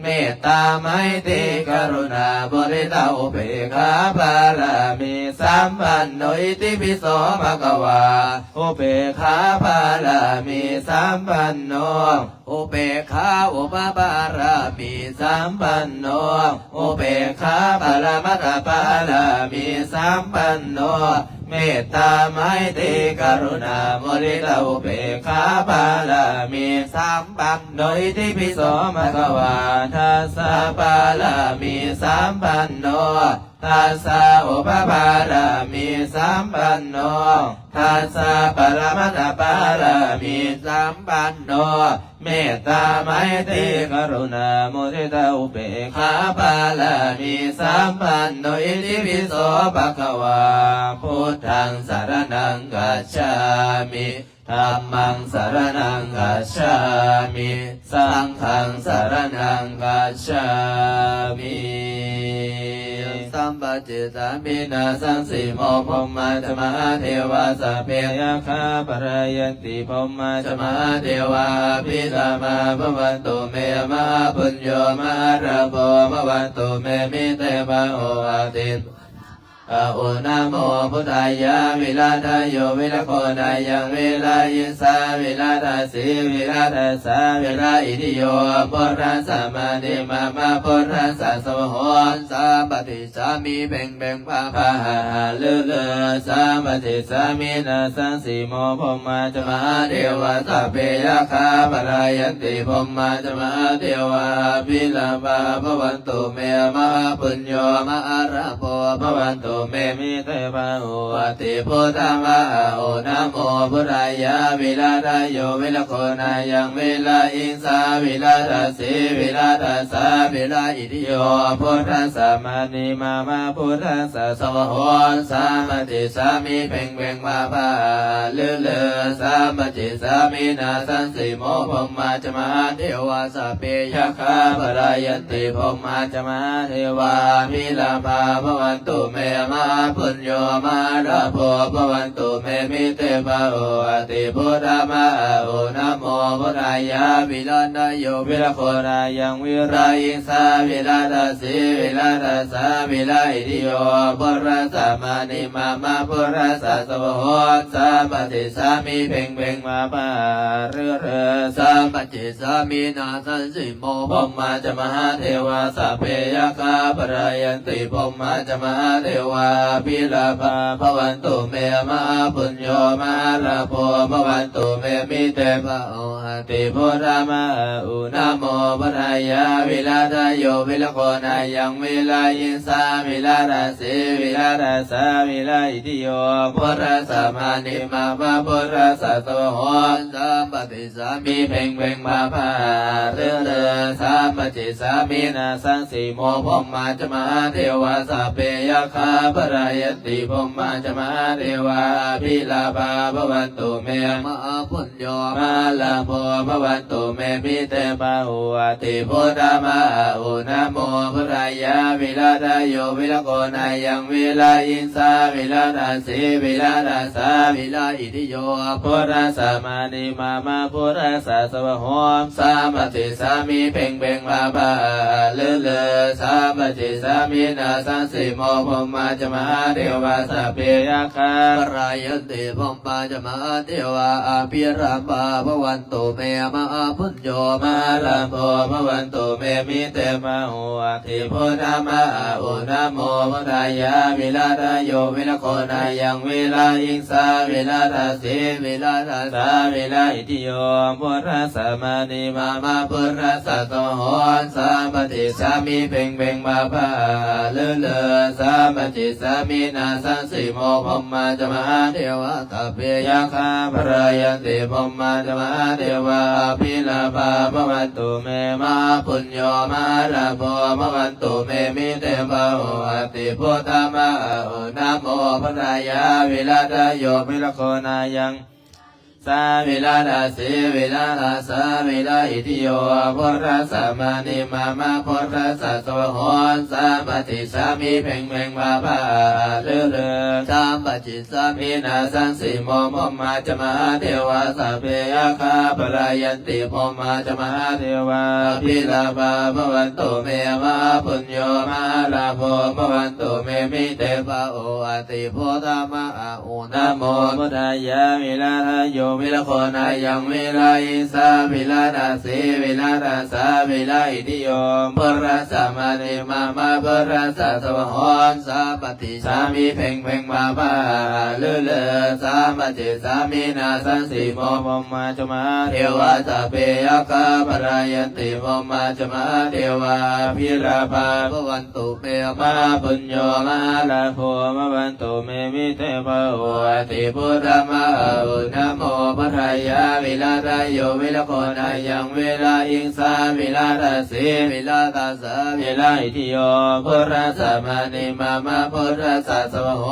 ເມດຕາໄມຕີກະລຸນາມຸທິຕາອຸເບກຂາປາລະມີສຳປັນໂນ ອິຕິປິໂສພະຄະວາ ອຸເບກຂາປາລະມີສຳປັນໂນ ອຸເບກຂາອຸປະປາລະມີສຳປັນໂນ ອຸເບກຂາປະລະມັດຕະປາລະມີສຳປັນໂນ ເມດຕາໄມຕີກະລຸນາມຸທິຕາອຸເບກຂາປາລະມີສຳປັນໂນ ອິຕິປິໂສພະຄະວາ ທັດສະປາລະມີສຳປັນໂນ ທັດສະອຸປະປາລະມີສຳປັນໂນ ທັດສະປະລະມັດຕະປາລະມີສຳປັນໂນ ເມດຕາໄມຕີກະລຸນາມຸທິຕາອຸເບກຂາປາລະມີສຳປັນໂນ ອິຕິປິໂສພະຄະວາ ພຸດທັງສະລະນັງກັດສາມິ ທຳມັງສະລະນັງກັດສາມິ ສັງຄັງສະລະນັງກັດສາມິ ສຳປະ ສາມິນາສັງສີໂມ ພົມມາຈະມະຫາເທວາ ສັບເພຍັກຂາປະລາຍັນຕິ ພົມມາຈະມະຫາເທວາ ອະພິລາພາພະວັນຕຸເມ ມະຫາປຸນໂຍ ມະຫາລາໂພ ພະວັນຕຸເມ ມິເຕພາໂຫ ອະຕິ ອາໂອນະໂມພຸດທາຍາ ວິລາທາໂຍ ວິລາໂຄນາຍັງ ວິລາອິງສາ ວິລາທາສີ ວິລາທາສາ ວິລາອິທິໂຍ ພຸດທາສະມານິມາມະ ພຸດທາສະສະວາໂຫ ສາປະຕິ ສາມິ ເພັງເພັງພາພາຫາຫາລືລື ສາປະຕິສາມິນາສັງສີໂມ ພົມມາຈະມະຫາເທວາ ສັບເພຍັກຂາປະລາຍັນຕິ ພົມມາຈະມະຫາເທວາ ອະພິລາພາພະວັນຕຸເມ ມະຫາປຸນໂຍ ມະຫາລາໂພ ພະວັນຕຸເມ ມິເຕພາໂຫ ອະຕິພຸດທາມະຫາໂອນະໂມ ພຸດທາຍາ ວິລາທາໂຍ ວິລາໂຄນາຍັງ ວິລາອິງສາ ວິລາທາສີ ວິລາທາສາ ວິລາອິ ຕິໂຍ ພຸດທາສະມານິມາມະ ພຸດທາສະສະວາໂຫ ສາປະຕິສາມິ ເພັງເພັງພາພາຫາລືລື ສາປະຕິສາມິນາສັງສີໂມ ພົມມາຈະມະຫາເທວາ ສັບເພຍັກຂາປະລາຍັນຕິ ພົມມາຈະມະຫາເທວາ ອະພິລາພາພະວັນຕຸເມ ມະຫາປຸນໂຍ ມະຫາລາໂພ ພະວັນຕຸເມ ມິເຕພາໂຫ ອະຕິພຸດທາມະຫາໂອນະໂມ ພຸດທາຍາ ວິລາທາໂຍ ວິລາໂຄນາຍັງ ວິລາອິງສາ วิลาทัสสี วิลาทัสสา วิลาอิทิโย พุทธัสสะมานิมามา พุทธัสสะสวะโห สาปะติสามิ เพ็งเพ็งมาปาหาฤๅฤๅ สาปะติสามิ นาสังสิโม พรหมาจะมหาเทวา สัพเพยักขาปะรายันติ พรหมาจะมหาเทวา อภิลาภาภะวันตุเม มหาปุญโญ มหาลาโภ ภะวันตุเม มิเตภะโห ติ พุทธามาหาอุ นะโมพุทธายา วิราธาโย วิรโคนายัง วิรายิงสา วิราธาสี วิราธาสา วิราอิทิโย พุทธัสสะมานิมามา พุทธัสสะสวะโห สาปะติสามิ เพ็งเพ็งมาพาหาฤๅฤๅ สาปะติสามิ นาสังสิโม พรหมาจะมหาเทวา สัพเพยักขาปะรายันติ พรหมาจะมหาเทวา อภิลาภาภะวันตุเม มหาปุญ โญ มหาลาโภ ภะวันตุเม มิเตภะโห ติ พุทธามาหาอุ นะโมพุทธายา วิราธาโย วิรโคนายัง วิรายิงสา วิราธาสี วิราธาสา วิราอิทิโย พุทธัสสะมานิมามา พุทธัสสะสวะโห สาปะติสามิ เพ็งเพ็งมาพาหาฤๅฤๅ สาปะติสามิ นาสังสิโม พรหมาจะมหาเทวา สัพเพยักขาปะรายันติ พรห มาจะมหาเทวา อภิรัมภาภะวันตุเม มหาปุญโญ มหาลาโภ ภะวันตุเม มิเตภะโห ติ พุทธามาหาอุ นะโมพุทธายา วิราธาโย วิรโคนายัง วิรายิงสา วิราธาสี วิราธาสา วิราอิทิโย พุทธัสสะมานิมามา พุทธัสสะสวะโห สาปะติสามิ เพ็งเพ็งมาพาหาฤๅฤๅ สาปะติสามิ นาสังสิโม พรหมาจะมหาเทวา สัพเพยักขาปะรายันติ พรหมาจะมหาเทวา อภิลาภาภะวันตุเม มหาปุญโญ มหาลาโภ ภะวันตุเม มิเตภะโห ติ พุทธามาหาอุ นะโมพุทธายา วิราธาโย วิรโคนายัง ສາວິລະຕະເສ ວິລະຕະສາ ວິລະອິດທິໂຍ ພຸດທັດສະມະນີມາມະ ພຸດທັດສະສະວາໂຫ ສາມະຕິສາມິ ເພັງເພັງພາພາອາອາລືລື ສາມະຕິສາມິ ນາສັງສີໂມ ພົມມາຈະມະຫາເທວາ ສັບເພຍັກຂາພະລາຍັນຕິ ພົມມາຈະມະຫາເທວາ ອະພິລາພາພະວັນຕຸເມ ມະຫາປຸນໂຍ ມະຫາລາໂພ ພະວັນຕຸເມ ມິເຕພາໂຫ ອະຕິພຸດທະມະອາ ໂອ ນະໂມ ພຸດທາຍະ ວິລະທາໂຍ ວິລະໂຄນາຍັງ ວິລະອິງສາ ວິລະຕະເສ ວິລະຕະສາ ວິລະອິດທິໂຍ ພຸດທັດສະມະນີມາມະ ພຸດທັດສະສະວາໂຫ ສາມະຕິສາມິ ເພັງເພັງພາພາອາອາລືລື ສາມະຕິສາມິ ນາສັງສີໂມ ພົມມາຈະມະຫາເທວາ ສັບເພຍັກຂາພະລາຍັນຕິ ພົມມາຈະມະຫາເທວາ ອະພິລາພາພະວັນ ຕຸເມ ມະຫາປຸນໂຍ ມະຫາລາໂພ ພະວັນຕຸເມ ມິເຕພາໂຫ ອະຕິພຸດທະມະອາ ໂອ ນະໂມ ພຸດທາຍະ ວິລະທາໂຍ ວິລະໂຄນາຍັງ ວິລະອິງສາ ວິລະຕະເສ ວິລະຕະສາ ວິລະອິດທິໂຍ ພຸດທັດສະມະນີມາມະ ພຸດທັດສະສະວາໂຫ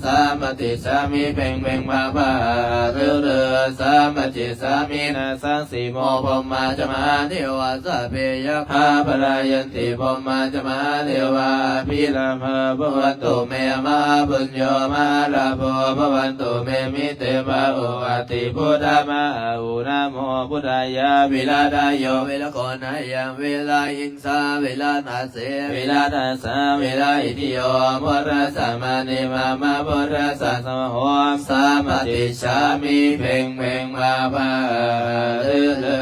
ສາມະຕິສາມິ ເພັງເພັງພາພາອາອາລືລື ສາມະຕິສາມິ ນາສັງ ສີໂມ ພົມມາຈະມະຫາເທວາ ສັບເພຍັກຂາພະລາຍັນຕິ ພົມມາຈະມະຫາເທວາ ອະພິລາພາພະວັນຕຸເມ ມະຫາປຸນໂຍ ມະຫາລາໂພ ພະວັນຕຸເມ ມິເຕພາໂຫ ອະຕິພຸດທະມະອາ ໂອ ນະໂມ ພຸດທາຍະ ວິລະທາໂຍ ວິລະໂຄນາຍັງ ວິລະອິງສາ ວິລະຕະເສ ວິລະຕະສາ ວິລະອິດທິໂຍ ພຸດທັດສະມະນີມາມະ ພຸດທັດສະສະວາໂຫ ສາມະຕິສາມິ ເພັງເພັງ ພາພາອາອາລືລື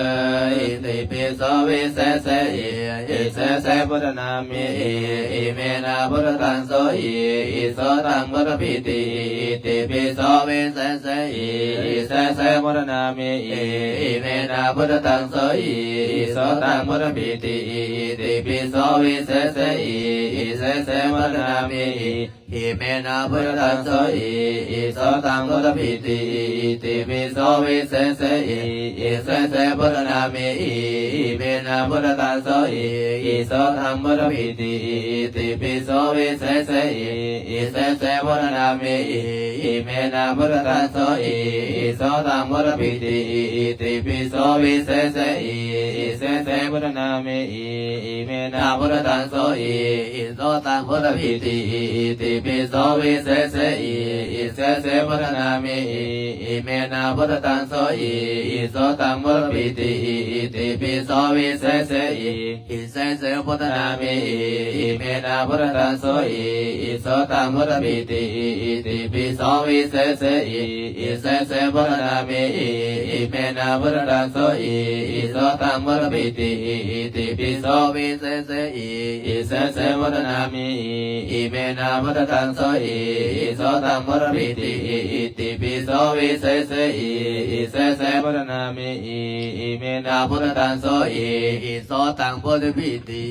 ອິຕິປິໂສ ວິເສເສອິ ອິເສເສ ໂມທະນາມິ ອິ ອິເມນະ ພຸດທະທັງ ໂສ ອິ ອິໂສຕັງ ໂມທະພິຕິ ອິ ອິຕິປິໂສ ວິເສເສອິ ອິເສເສ ໂມທະນາມິ ອິ ອິເມນະ ພຸດທະທັງ ໂສ ອິ ອິໂສຕັງ ໂມທະພິຕິ ອິ ອິຕິປິໂສ ວິເສເສອິ ອິເສເສ ໂມທະນາມິ ອິ ອິເມນະ ພຸດທະທັງ ໂສ ອິ ອິໂສຕັງ ໂມທະພິຕິ ອິ ອິຕິປິໂສ ວິເສເສອິ ອິເສເສ ໂມທະນາມິ ອິ ອິເມນະ ພຸດທະທັງ ໂສ ອິ ອິໂສຕັງ ໂມທະພິຕິ ອິ ອິຕິປິໂສ ວິເສເສອິ ອິເສເສ ໂມທະນາມິ ອິ ອິເມນະ ພຸດທະທັງ ໂສ ອິ ອິໂສຕັງ ໂມທະພິຕິ ອິ ອິຕິປິໂສ ວິເສເສອິ ອິເສເສ ໂມທະນາມິ ອິ ອິເມນະ ພຸດທະທັງ ໂສ ອິ ອິໂສຕັງ ໂມທະພິຕິ ອິ ອິຕິປິໂສ ວິເສເສອິ ອິເສເສ ໂມທະນາມິ ອິ ອິເມນະ ພຸດທະທັງ ໂສ ອິ ອິໂສຕັງ ໂມທະພິຕິ ອິ ອິຕິປິໂສ ວິເສເສອິ ອິເສເສ ໂມທະນາມິ ອິ ອິເມນະ ພຸດທະທັງ ໂສ ອິ ອິໂສຕັງ ໂມທະພິຕິ ອິ ອິຕິປິໂສ ວິເສເສອິ ອິເສເສ ໂມທະນາມິ ອິ ອິເມນະ ພຸດທະທັງ ໂສ ອິ ອິໂສຕັງ ໂມທະພິຕິ ອິ ອິຕິປິໂສ ວິເສເສອິ ອິເສເສ ໂມທະນາມິ ອິ ອິເມນະ ພຸດທະທັງ ໂສ ອິ ອິໂສຕັງ ໂມທະພິຕິ ອິ ອິຕິປິໂສ ວິເສເສອິ ອິເສເສ ໂມທະນາມິ ອິ ອິເມນະ ພຸດທະທັງ ໂສ ອິ ອິໂສຕັງ ໂມທະພິຕິ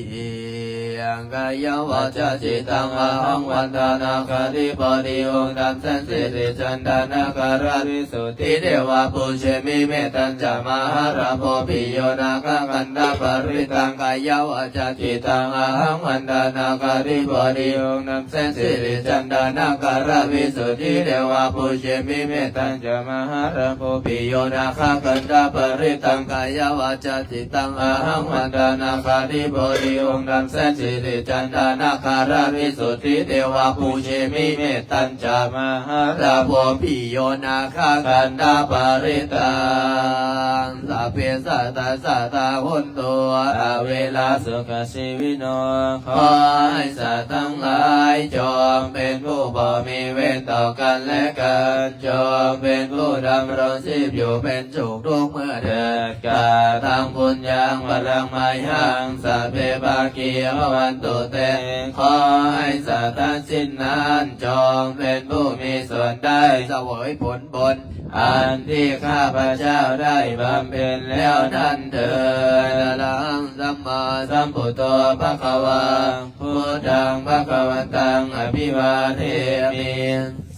ກາຍະວາຈາຈິດຕັງ ອະຫັງວັນດານາຄາທິບໍດີ ອົງຄຳແສນສິລິຈັນດານາຄາລະວິສຸດທິເທວາປູເຊມິ ເມດຕັນຈະມະຫາລາໂພ ປິໂຍນາຄະກັນດາປະລິຕັງ ກາຍະວາຈາຈິດຕັງ ອະຫັງວັນດານາຄາທິບໍດີ ອົງຄຳແສນສິລິຈັນດານາຄາລະວິສຸດທິເທວາປູເຊມິ ເມດຕັນຈະມະຫາລາໂພ ປິໂຍນາຄະກັນດາປະລິຕັງ ກາຍະວາຈາຈິດ ຕັງ ອະຫັງວັນດານາຄາທິບໍດີ ອົງຄຳແສນສິລິຈັນດານາຄາລະວິສຸດທິເທວາປູເຊມິ ເມດຕັນຈະມະຫາລາໂພ ປິໂຍນາຄະກັນດາປະລິຕັງ ສັບເພສັດຕາສັດຕາໂຫນຕຸ ອະເວລາສຸຂະຊີວິໂນ ຂໍໃຫ້ສັດທັງຫຼາຍ ຈົ່ງເປັນຜູ້ບໍ່ມີເວນຕໍ່ກັນແລະກັນ ຈົ່ງເປັນຜູ້ດຳລົງຊີບຢູ່ເປັນສຸກທຸກເມື່ອເທີດ ກະຕັງປຸນຍັງ ພະລັງມະຍັງ ສັບເພພາກີ ພະວັນຕຸເຕ ຂໍໃຫ້ສັດທັງສິ້ນນັ້ນ ຈົ່ງເປັນຜູ້ມີສ່ວນໄດ້ ສະເຫວີຍຜົນບຸນ ອັນທີ່ຂ້າພະເຈົ້າໄດ້ບຳເພັນແລ້ວນັ້ນເທີດ ອະລະຫັງ ສຳມາສຳພຸດໂທ ພະຄະວາ ພຸດທັງ ພະຄະວັນຕັງ ອະພິວາເທມິ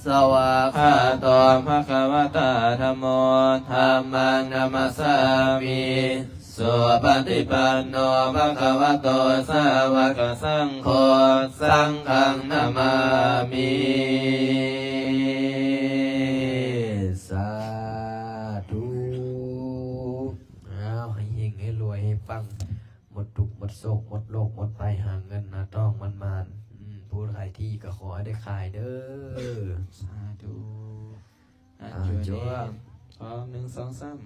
ສະວາຄາໂຕ ພະຄະວະຕາ ທຳໂມ ທຳມັງ ນະມັດສາມິ ສຸປະຕິປັນໂນ ພະຄະວະໂຕ ສາວະກະສັງໂຄ ສັງຄັງ ນະມາມິ ສາທຸ. ໝົດໂລກໝົດໄພ ຫາເງິນຫາທອງໝານໆ. ອືມ ຜູ້ຂາຍທີ່ກໍຂໍໃຫ້ໄດ້ຂາຍເດີ້. ສາທຸ. ອ່າ ອ່າ ຈົວ ຈົວ ເນາະ ພ້ອມ ໜຶ່ງ ສອງ ສາມ.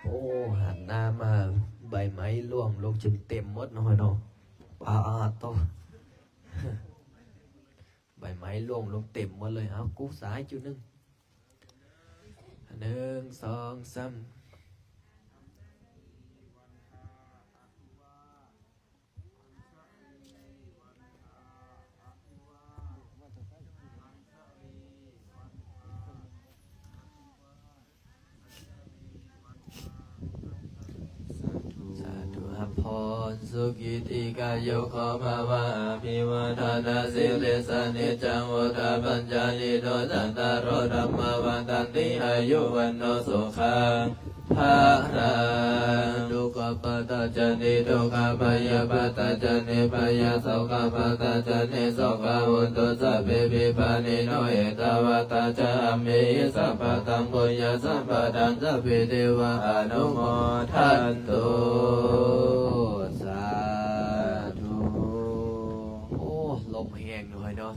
ໂອ້ ຫັນໜ້າມາ ໃບໄມ້ລ່ວງລົງຈົນເຕັມໝົດເນາະ ເນາະ. ປາດໂທ້ ໃບໄມ້ລ່ວງລົງເຕັມໝົດເລີຍ. ເອົາ ກູສາຍຈຸດໜຶ່ງ ໜຶ່ງ ສອງ ສາມ. ສາທຸ ສາທຸ ຮັບພອນ. ສຸຂີທິກາຍຸໂກ ພະວະ ອະພິວາທະນະສີລິສະ ນິດຈັງ ວຸດທາປັນຈາລິໂນ ຈັດຕາໂລ ທຳມາ ວັດທັນຕິ ອາຍຸ ວັນໂນ ສຸຂັງ ພະລັງ. ທຸກຂະປາຕະຈາ ນິໂຣທາ ພະຍາບາຕະຈາ ນິບພະຍາ ໂສກະປາຕະຈາ ນິໂສກາ ໂຫຕຸ ສັບເພ ວິປານິໂນ ເອຕາວັດຕາ ຈະ ອຳເມຫິ ສັບພະທັງ ປຸນຍະສຳປະດາ ສັບເພ ເທວາ ອະນຸໂມທັນຕຸ. ສາທຸ. ໂອ້ ລົມແຮງເນາະ ເນາະ.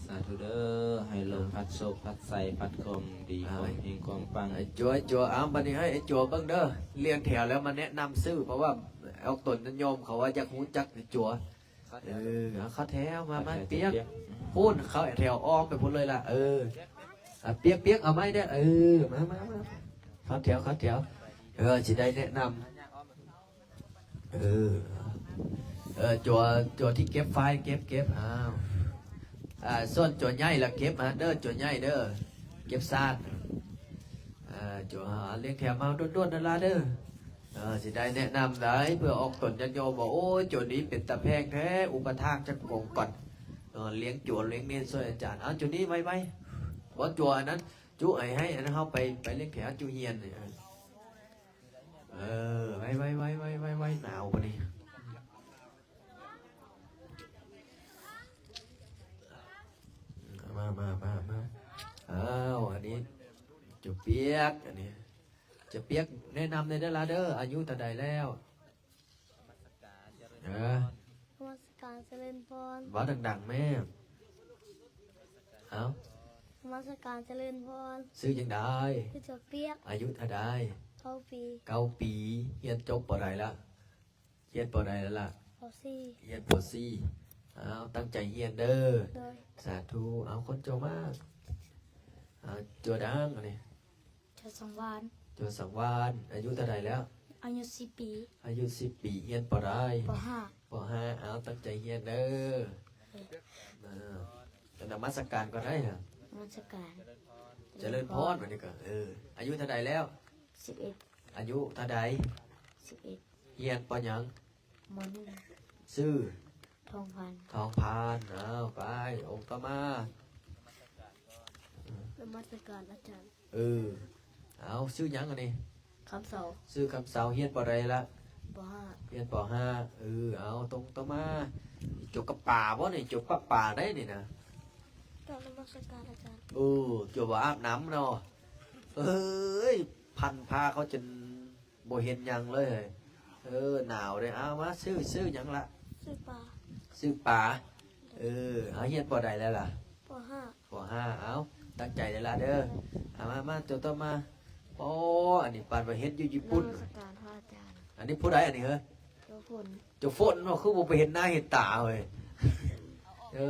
ສາທຸເດີ້ ໃຫ້ລົມພັດໂຊກ ພັດໄຊ ພັດຄວາມດີ ຄວາມເຮງ ຄວາມປັງ. ອ້າຍຈົວ ຈົວ ເອົາ ບັດນີ້ໃຫ້ອ້າຍຈົວເບິ່ງເດີ້ ລຽງແຖວແລ້ວມາແນະນຳຊື່ ເພາະວ່າອອກຕົນຍາດໂຍມເຂົາວ່າຢາກຮູ້ຈັກອ້າຍຈົວ. ເອີ ເອົາເຂົ້າແຖວ ມາ ມາ ປຽກ ປຽກ ພຸ້ນ ເຂົ້າແຖວອ້ອມໄປພຸ້ນເລີຍລະ. ເອີ ອາ ປຽກ ປຽກ ເອົາໄມ້ເດີ້. ເອີ ມາ ມາ ມາ ເຂົ້າແຖວ ເຂົ້າແຖວ. ເອີ ຊິໄດ້ແນະນຳ ເອີ ເອີ ຈົວ ຈົວທີ່ເກັບໄຟລ໌ ເກັບ ເກັບ. ອ້າວ ອ່າ ສ່ວນຈົວໃຫຍ່ລະເກັບຫັ້ນເດີ້ ຈົວໃຫຍ່ເດີ້ ເກັບຊານ. ອ່າ ຈົວ ລຽງແຖວມາດ່ວນໆ ນັ້ນລະເດີ້. ເອີ ຊິໄດ້ແນະນຳໄດ໋ ເພື່ອອອກຕົນຍາດໂຍມວ່າ ໂອ້ຍ ຈົວນີ້ເປັນຕາແພງແທ້ ອຸປະຖາກຈັກອົງກ່ອນ. ເອີ ລຽງຈົວ ລຽງເນນຊ່ວຍອາຈານ. ເອົາ ຈຸນີ້ໄວໆ ບໍ່ ຈົວອັນນັ້ນ ຈຸໃຫ້ ໃຫ້ອັນນັ້ນ ເຮົາໄປ ໄປລຽງແຖວ ຈຸຮຽນນີ້. ເອີ ໄວໆ ໜາວປານນີ້. ມາ ມາ ມາ ມາ. ອ້າວ ອັນນີ້ ເຈົ້າປຽກ ອັນນີ້ ເຈົ້າປຽກ ແນະນຳແດ່ເດີ້ລະເດີ້ ອາຍຸເທົ່າໃດແລ້ວ? ເອີ ນະມັດສະການຈະເລີນພອນ. ເວົ້າດັງໆ ແມ່. ເອົ້າ ນະມັດສະການຈະເລີນພອນ. ຊື່ຈັ່ງໃດ? ຊື່ຈະປຽກ. ອາຍຸເທົ່າໃດ? ເກົ້າປີ. ເກົ້າປີ. ຮຽນຈົບປໍໃດລະ? ຮຽນປໍໃດແລ້ວລະ? ປໍສີ່. ຮຽນປໍສີ່. ເອົ້າ ຕັ້ງໃຈຮຽນເດີ້. ໂດຍ. ສາທຸ. ເອົາ ຄົນຈົວມາ. ເອົາ ຈົວດັງ ອັນນີ້ ຈົວສັງວານ. ຈົວສັງວານ. ອາຍຸເທົ່າໃດແລ້ວ? ອາຍຸສິບປີ. ອາຍຸສິບປີ. ຮຽນປໍໃດ? ປໍຫ້າ. ປໍຫ້າ. ເອົາ ຕັ້ງໃຈຮຽນເດີ້. ໂດຍ. ເອີ ນະມັດສະການກໍໄດ້ນະ. ນະມັດສະການ. ຈະເລີນພອນ ບັດນີ້ກໍ ເອີ ອາຍຸເທົ່າໃດແລ້ວ? ສິບເອັດ. ອາຍຸເທົ່າໃດ? ສິບເອັດ. ຮຽນປໍຫຍັງ? ມໍໜຶ່ງ. ຊື່? ທອງພັນ. ທອງພັນ. ເອົາ ໄປ ອົງຕໍ່ມາ. ນະມັດສະການອາຈານ. ເອີ ເອົາ ຊື່ຫຍັງອັນນີ້? ຄຳເຊົາ. ຊື່ຄຳເຊົາ. ຮຽນປໍໃດລະ? ປໍຫ້າ. ຮຽນປໍຫ້າ. ເອີ ເອົາ ຕົງຕໍ່ມາ. ຈົວກັບປາບໍນີ້? ຈົວກັບປາໄດ໋ນີ້ນະ. ກາບນະມັດສະການອາຈານ. ເອີ ຈົວບໍ່ອາບນ້ຳເນາະ. ເອີຍ ພັນຜ້າເຂົາຈົນ ບໍ່ເຫັນຫຍັງເລີຍ. ເອີ ໜາວເດ້. ເອົາ ມາ ຊື່ ຊື່ຫຍັງລະ? ຊື່ປາ. ຊື່ປາ. ເອີ ເອົາ ຮຽນປໍໃດແລ້ວລະ? ປໍຫ້າ. ປໍຫ້າ. ເອົາ ຕັ້ງໃຈເດີ້ລະເດີ້. ເອົາ ມາ ມາ ໂຕຕໍ່ມາ. ໂອ້ ອັນນີ້ປານວ່າເຮັດຢູ່ຍີ່ປຸ່ນ. ນະມັດສະການພະອາຈານ. ອັນນີ້ຜູ້ໃດອັນນີ້ເຮີ? ໂຈຝົນ. ໂຈຝົນເນາະ ຄືບໍ່ໄປເຫັນໜ້າເຫັນຕາເວີຍ. ເອີ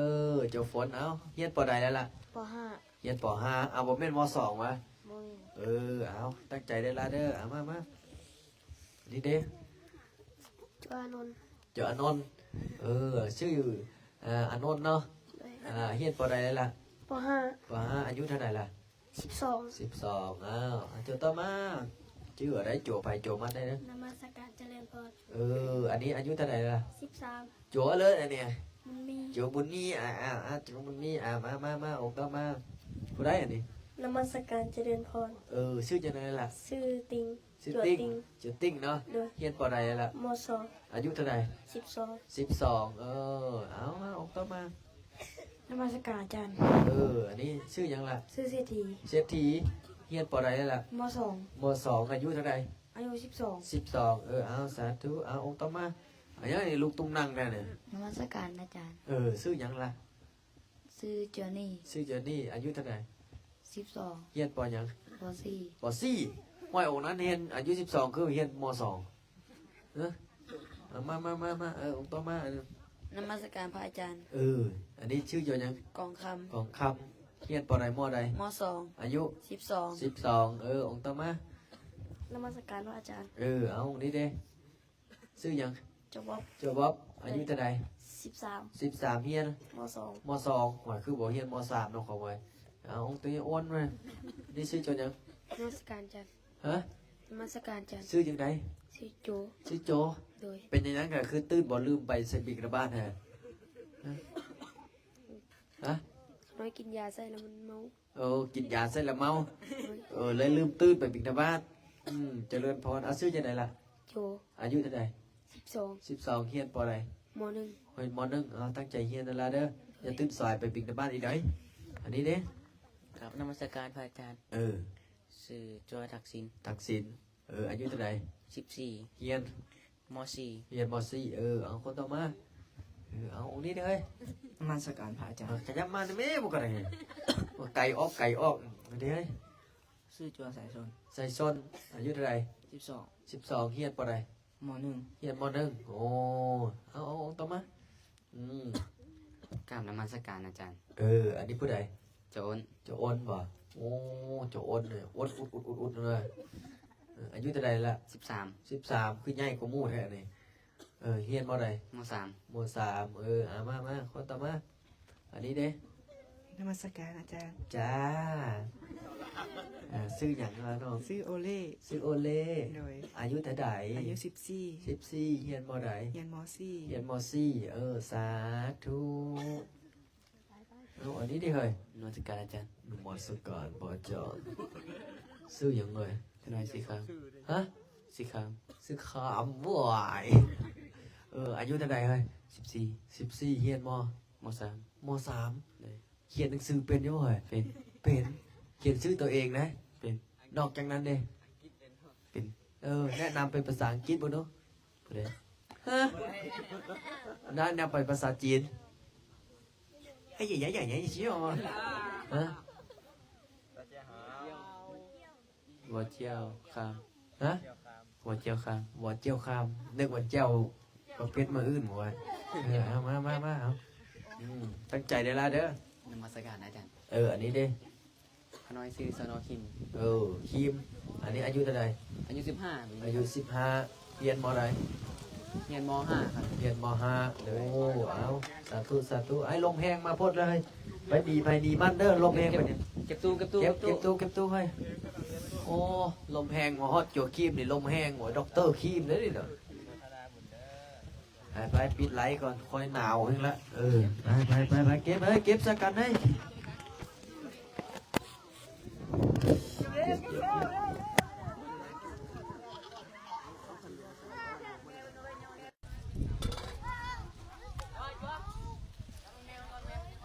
ໂຈຝົນ. ເອົາ ຮຽນປໍໃດແລ້ວລະ? ປໍຫ້າ. ຮຽນປໍຫ້າ. ເອົາ ບໍ່ແມ່ນມໍສອງວະ? ບໍ່ແມ່ນ. ເອີ ເອົາ ຕັ້ງໃຈເດີ້ລະເດີ້. ເອົາ ມາ ມາ. ນີ້ເດ້ ໂຈອານົນ. ໂຈອານົນ. ເອີ ຊື່ ອາ ອານົນເນາະ. ໂດຍ. ອາ ຮຽນປໍໃດລະ? ປໍຫ້າ. ປໍຫ້າ. ອາຍຸເທົ່າໃດລະ? ສິບສອງ. ສິບສອງ. ອ້າວ ໂຈຕໍ່ມາ. ຈື່ໄດ້ ໂຈໃຜໂຈມັນໄດ້ເດີ້. ນະມັດສະການຈະເລີນພອນ. ເອີ ອັນນີ້ອາຍຸເທົ່າໃດລະ? ສິບສາມ. ໂຈເລີຍອັນນີ້ ບຸນມີ. ໂຈບຸນມີ. ອາ ອາ ອາ ໂຈບຸນມີ. ອາ ມາ ມາ ມາ ອົງຕໍ່ມາ. ຜູ້ໃດອັນນີ້? ນະມັດສະການຈະເລີນພອນ. ເອີ ຊື່ຈັ່ງໃດລະ? ຊື່ຕິງ. ຊື່ຕິງ. ໂຈຕິງ. ໂຈຕິງເນາະ. ໂດຍ. ຮຽນປໍໃດລະ? ມໍສອງ. ອາຍຸເທົ່າໃດ? ສິບສອງ. ສິບສອງ. ເອີ ເອົາ ມາ ອົງຕໍ່ມາ. ນະມັດສະການອາຈານ. ເອີ ອັນນີ້ຊື່ຫຍັງລະ? ຊື່ເສດຖີ. ເສດຖີ ຮຽນ ປ.ໃດລະ? ມໍສອງ. ມໍສອງ ອາຍຸເທົ່າໃດ? ອາຍຸສິບສອງ. ສິບສອງ ເອີ ເອົາ ສາທຸ. ເອົາ ອົງຕໍ່ມາ. ອາ ຫຍັງນີ້ ລູກຕຸ້ມນັ່ງແທ້ນີ້? ນະມັດສະການອາຈານ. ເອີ ຊື່ຫຍັງລະ? ຊື່ເຈີນີ້. ຊື່ເຈີນີ້ ອາຍຸເທົ່າໃດ? ສິບສອງ. ຮຽນ ປ.ຫຍັງ? ປໍສີ່. ປໍສີ່ ຫ້ວຍ ອົງນັ້ນຮຽນ ອາຍຸສິບສອງ ຄືຮຽນ ມໍສອງ? ເອີ ເອົາ ມາ ມາ ມາ ມາ ເອີ ອົງຕໍ່ມາ. ນະມັດສະການພະອາຈານ. ເອີ ອັນນີ້ຊື່ເຈົ້າຫຍັງ? ກອງຄຳ. ກອງຄຳ ຮຽນ ປ.ໃດ ມໍໃດ? ມໍສອງ. ອາຍຸ? ສິບສອງ. ສິບສອງ ເອີ ອົງຕໍ່ມາ. ນະມັດສະການພະອາຈານ. ເອີ ເອົາ ນີ້ເດ້ ຊື່ຫຍັງ? ເຈົ້າບອບ. ເຈົ້າບອບ ອາຍຸເທົ່າໃດ? ສິບສາມ. ສິບສາມ ຮຽນ? ມໍສອງ. ມໍສອງ ຫວາຍ ຄືບໍ່ຮຽນ ມໍສາມ ເນາະ ຂອງຫວາຍ. ເອົາ ຕົວນີ້ອ້ວນມາ. ນີ້ຊື່ເຈົ້າຫຍັງ? ນະມັດສະການອາຈານ. ຮະ? ນະມັດສະການອາຈານ. ຊື່ຈັ່ງໃດ? ຊື່ໂຈ. ຊື່ໂຈ. ໂດຍ. ເປັນຫຍັງ ກະຄືຕື່ນບໍ່ ລືມໄປໃສ່ບິນທະບາດຫັ້ນ? ຮະ? ຮະ? ຂ້ານ້ອຍກິນຢາໃສ່ແລ້ວມັນເມົາ. ໂອ້ ກິນຢາໃສ່ລະເມົາ. ໂດຍ. ເອີ ເລີຍລືມຕື່ນໄປບິນທະບາດ. ອືມ ຈະເລີນພອນ. ເອົາ ຊື່ຈັ່ງໃດລະ? ໂຈ. ອາຍຸເທົ່າໃດ? ສິບສອງ. ສິບສອງ ຮຽນ ປ.ໃດ? ມໍໜຶ່ງ. ຮຽນ ມໍໜຶ່ງ. ເອົາ ຕັ້ງໃຈຮຽນເດີລະເດີ ຢ່າຕື່ນສາຍໄປບິນທະບາດອີກເດີ. ອັນນີ້ເດ້? ກາບນະມັດສະການພະອາຈານ. ເອີ ຊື່ໂຈ ທັກສິນ. ທັກສິນ. ເອີ ອາຍຸເທົ່າໃດ? ສິບສີ່. ຮຽນ? ມໍສີ່. ຮຽນ ມໍສີ່ ເອີ ເອົາ ຄົນຕໍ່ມາ. ເອີ ເອົາ ອົງນີ້ເດີເຮີ້ຍ. ນະມັດສະການພະອາຈານ. ເອີ ຂະຫຍັບມາແດ່ແມ່ ບໍ່ກໍໄດ້ ໄກອອກ ໄກອອກເດີເຮີ້ຍ. ຊື່ໂຈ ສາຍຊົນ. ສາຍຊົນ ອາຍຸເທົ່າໃດ? ສິບສອງ. ສິບສອງ ຮຽນ ປ.ໃດ? ມໍໜຶ່ງ. ຮຽນ ມໍໜຶ່ງ. ໂອ້ ເອົາ ເອົາ ເອົາ ຕໍ່ມາ. ອືມ ກາບນະມັດສະການອາຈານ. ເອີ ອັນນີ້ຜູ້ໃດ? ເຈົ້າໂອນ. ເຈົ້າໂອນບໍ? ໂອ້ ເຈົ້າໂອນເລີຍ ອົດ ອຸດ ອຸດ ອຸດ ອຸດເລີຍ. ເອີ ອາຍຸເທົ່າໃດລະ? ສິບສາມ. ສິບສາມ ຄືໃຫຍ່ກວ່າໝູ່ແທ້ນີ້. ເອີ ຮຽນ ມໍໃດ? ມໍສາມ. ມໍສາມ ເອີ ເອົາ ມາ ມາ ຄົນຕໍ່ມາ. ອັນນີ້ເດ້? ນະມັດສະການອາຈານ. ຈ້າ. ເອີ ຊື່ຫຍັງລະນ້ອງ? ຊື່ໂອເລ. ຊື່ໂອເລ. ໂດຍ. ອາຍຸເທົ່າໃດ? ອາຍຸສິບສີ່. ສິບສີ່ ຮຽນ ມໍໃດ? ຮຽນ ມໍສີ່. ຮຽນ ມໍສີ່ ເອີ ສາທຸ. ເອົາ ອັນນີ້ເດ້ເຮີ້ຍ. ນະມັດສະການອາຈານ. ນະມັດສະການພະອາຈານ. ຊື່ຫຍັງເອີຍ? ຂະນ້ອຍ ສີຄາມ. ຮະ? ສີຄາມ. ສີຄາມ. ວ້າຍ ເອີ ອາຍຸເທົ່າໃດເຮີ້ຍ? ສິບສີ່. ສິບສີ່ ຮຽນ ມໍ? ມໍສາມ. ມໍສາມ. ໂດຍ. ຂຽນໜັງສືເປັນຢູ່ບໍ່ເຮີ້ຍ? ເປັນ. ເປັນ. ຂຽນຊື່ໂຕເອງນະ? ເປັນ. ນອກຈາກນັ້ນເດ? ເປັນ. ເອີ ແນະນຳເປັນພາສາອັງກິດເບິ່ງດູ. ຜູ້ໃດ? ຮະ? ນະນຳເປັນພາສາຈີນ. ເອີຍ ເອີຍ ເອີຍ ເອີຍ ຊິອອກ. ຮະ? ຫົວເຈ້ວຄາມ. ຮະ? ຫົວເຈ້ວຄາມ. ຫົວເຈ້ວຄາມ. ນຶກວ່າແຈ່ວປະເພດມື້ອື່ນບໍ່ວະ. ເອີ ເອົາ ມາ ມາ ມາ ເອົາ. ອືມ ຕັ້ງໃຈເດີລະເດີ. ນະມັດສະການອາຈານ. ເອີ ອັນນີ້ເດ້? ຂ້ານ້ອຍຊື່ ສະໂນ ຄິມ. ເອີ ຄິມ. ອັນນີ້ອາຍຸເທົ່າໃດ? ອາຍຸສິບຫ້າ. ອາຍຸສິບຫ້າ. ຮຽນ ມໍໃດ? ຮຽນ ມໍຫ້າ ຄັບ. ຮຽນ ມໍຫ້າ. ໂອ້ ເອົາ ສາທຸ ສາທຸ. ໄອ້ລົມແຮງມາໂພດເລີຍ. ໄປໜີໃຜໜີມັນເດີ ລົມແຮງໄປນີ້. ເກັບຕູ້ ເກັບຕູ້ ເກັບ ເກັບຕູ້ ເກັບຕູ້ເຮີ້ຍ. ໂອ້ ລົມແຮງ ມາຮອດໂຈຄິມນີ້ ລົມແຮງ. ໂອ້ ດັອກເຕີຄິມເດ້ນີ້ນະ. ໄປໆ ປິດໄລກ່ອນ ຄ່ອຍໜາວເອງລະ. ເອີ ໄປໆ ໄປໆ ເກັບເຮີ້ຍ ເກັບສາກັນເຮີ້ຍ.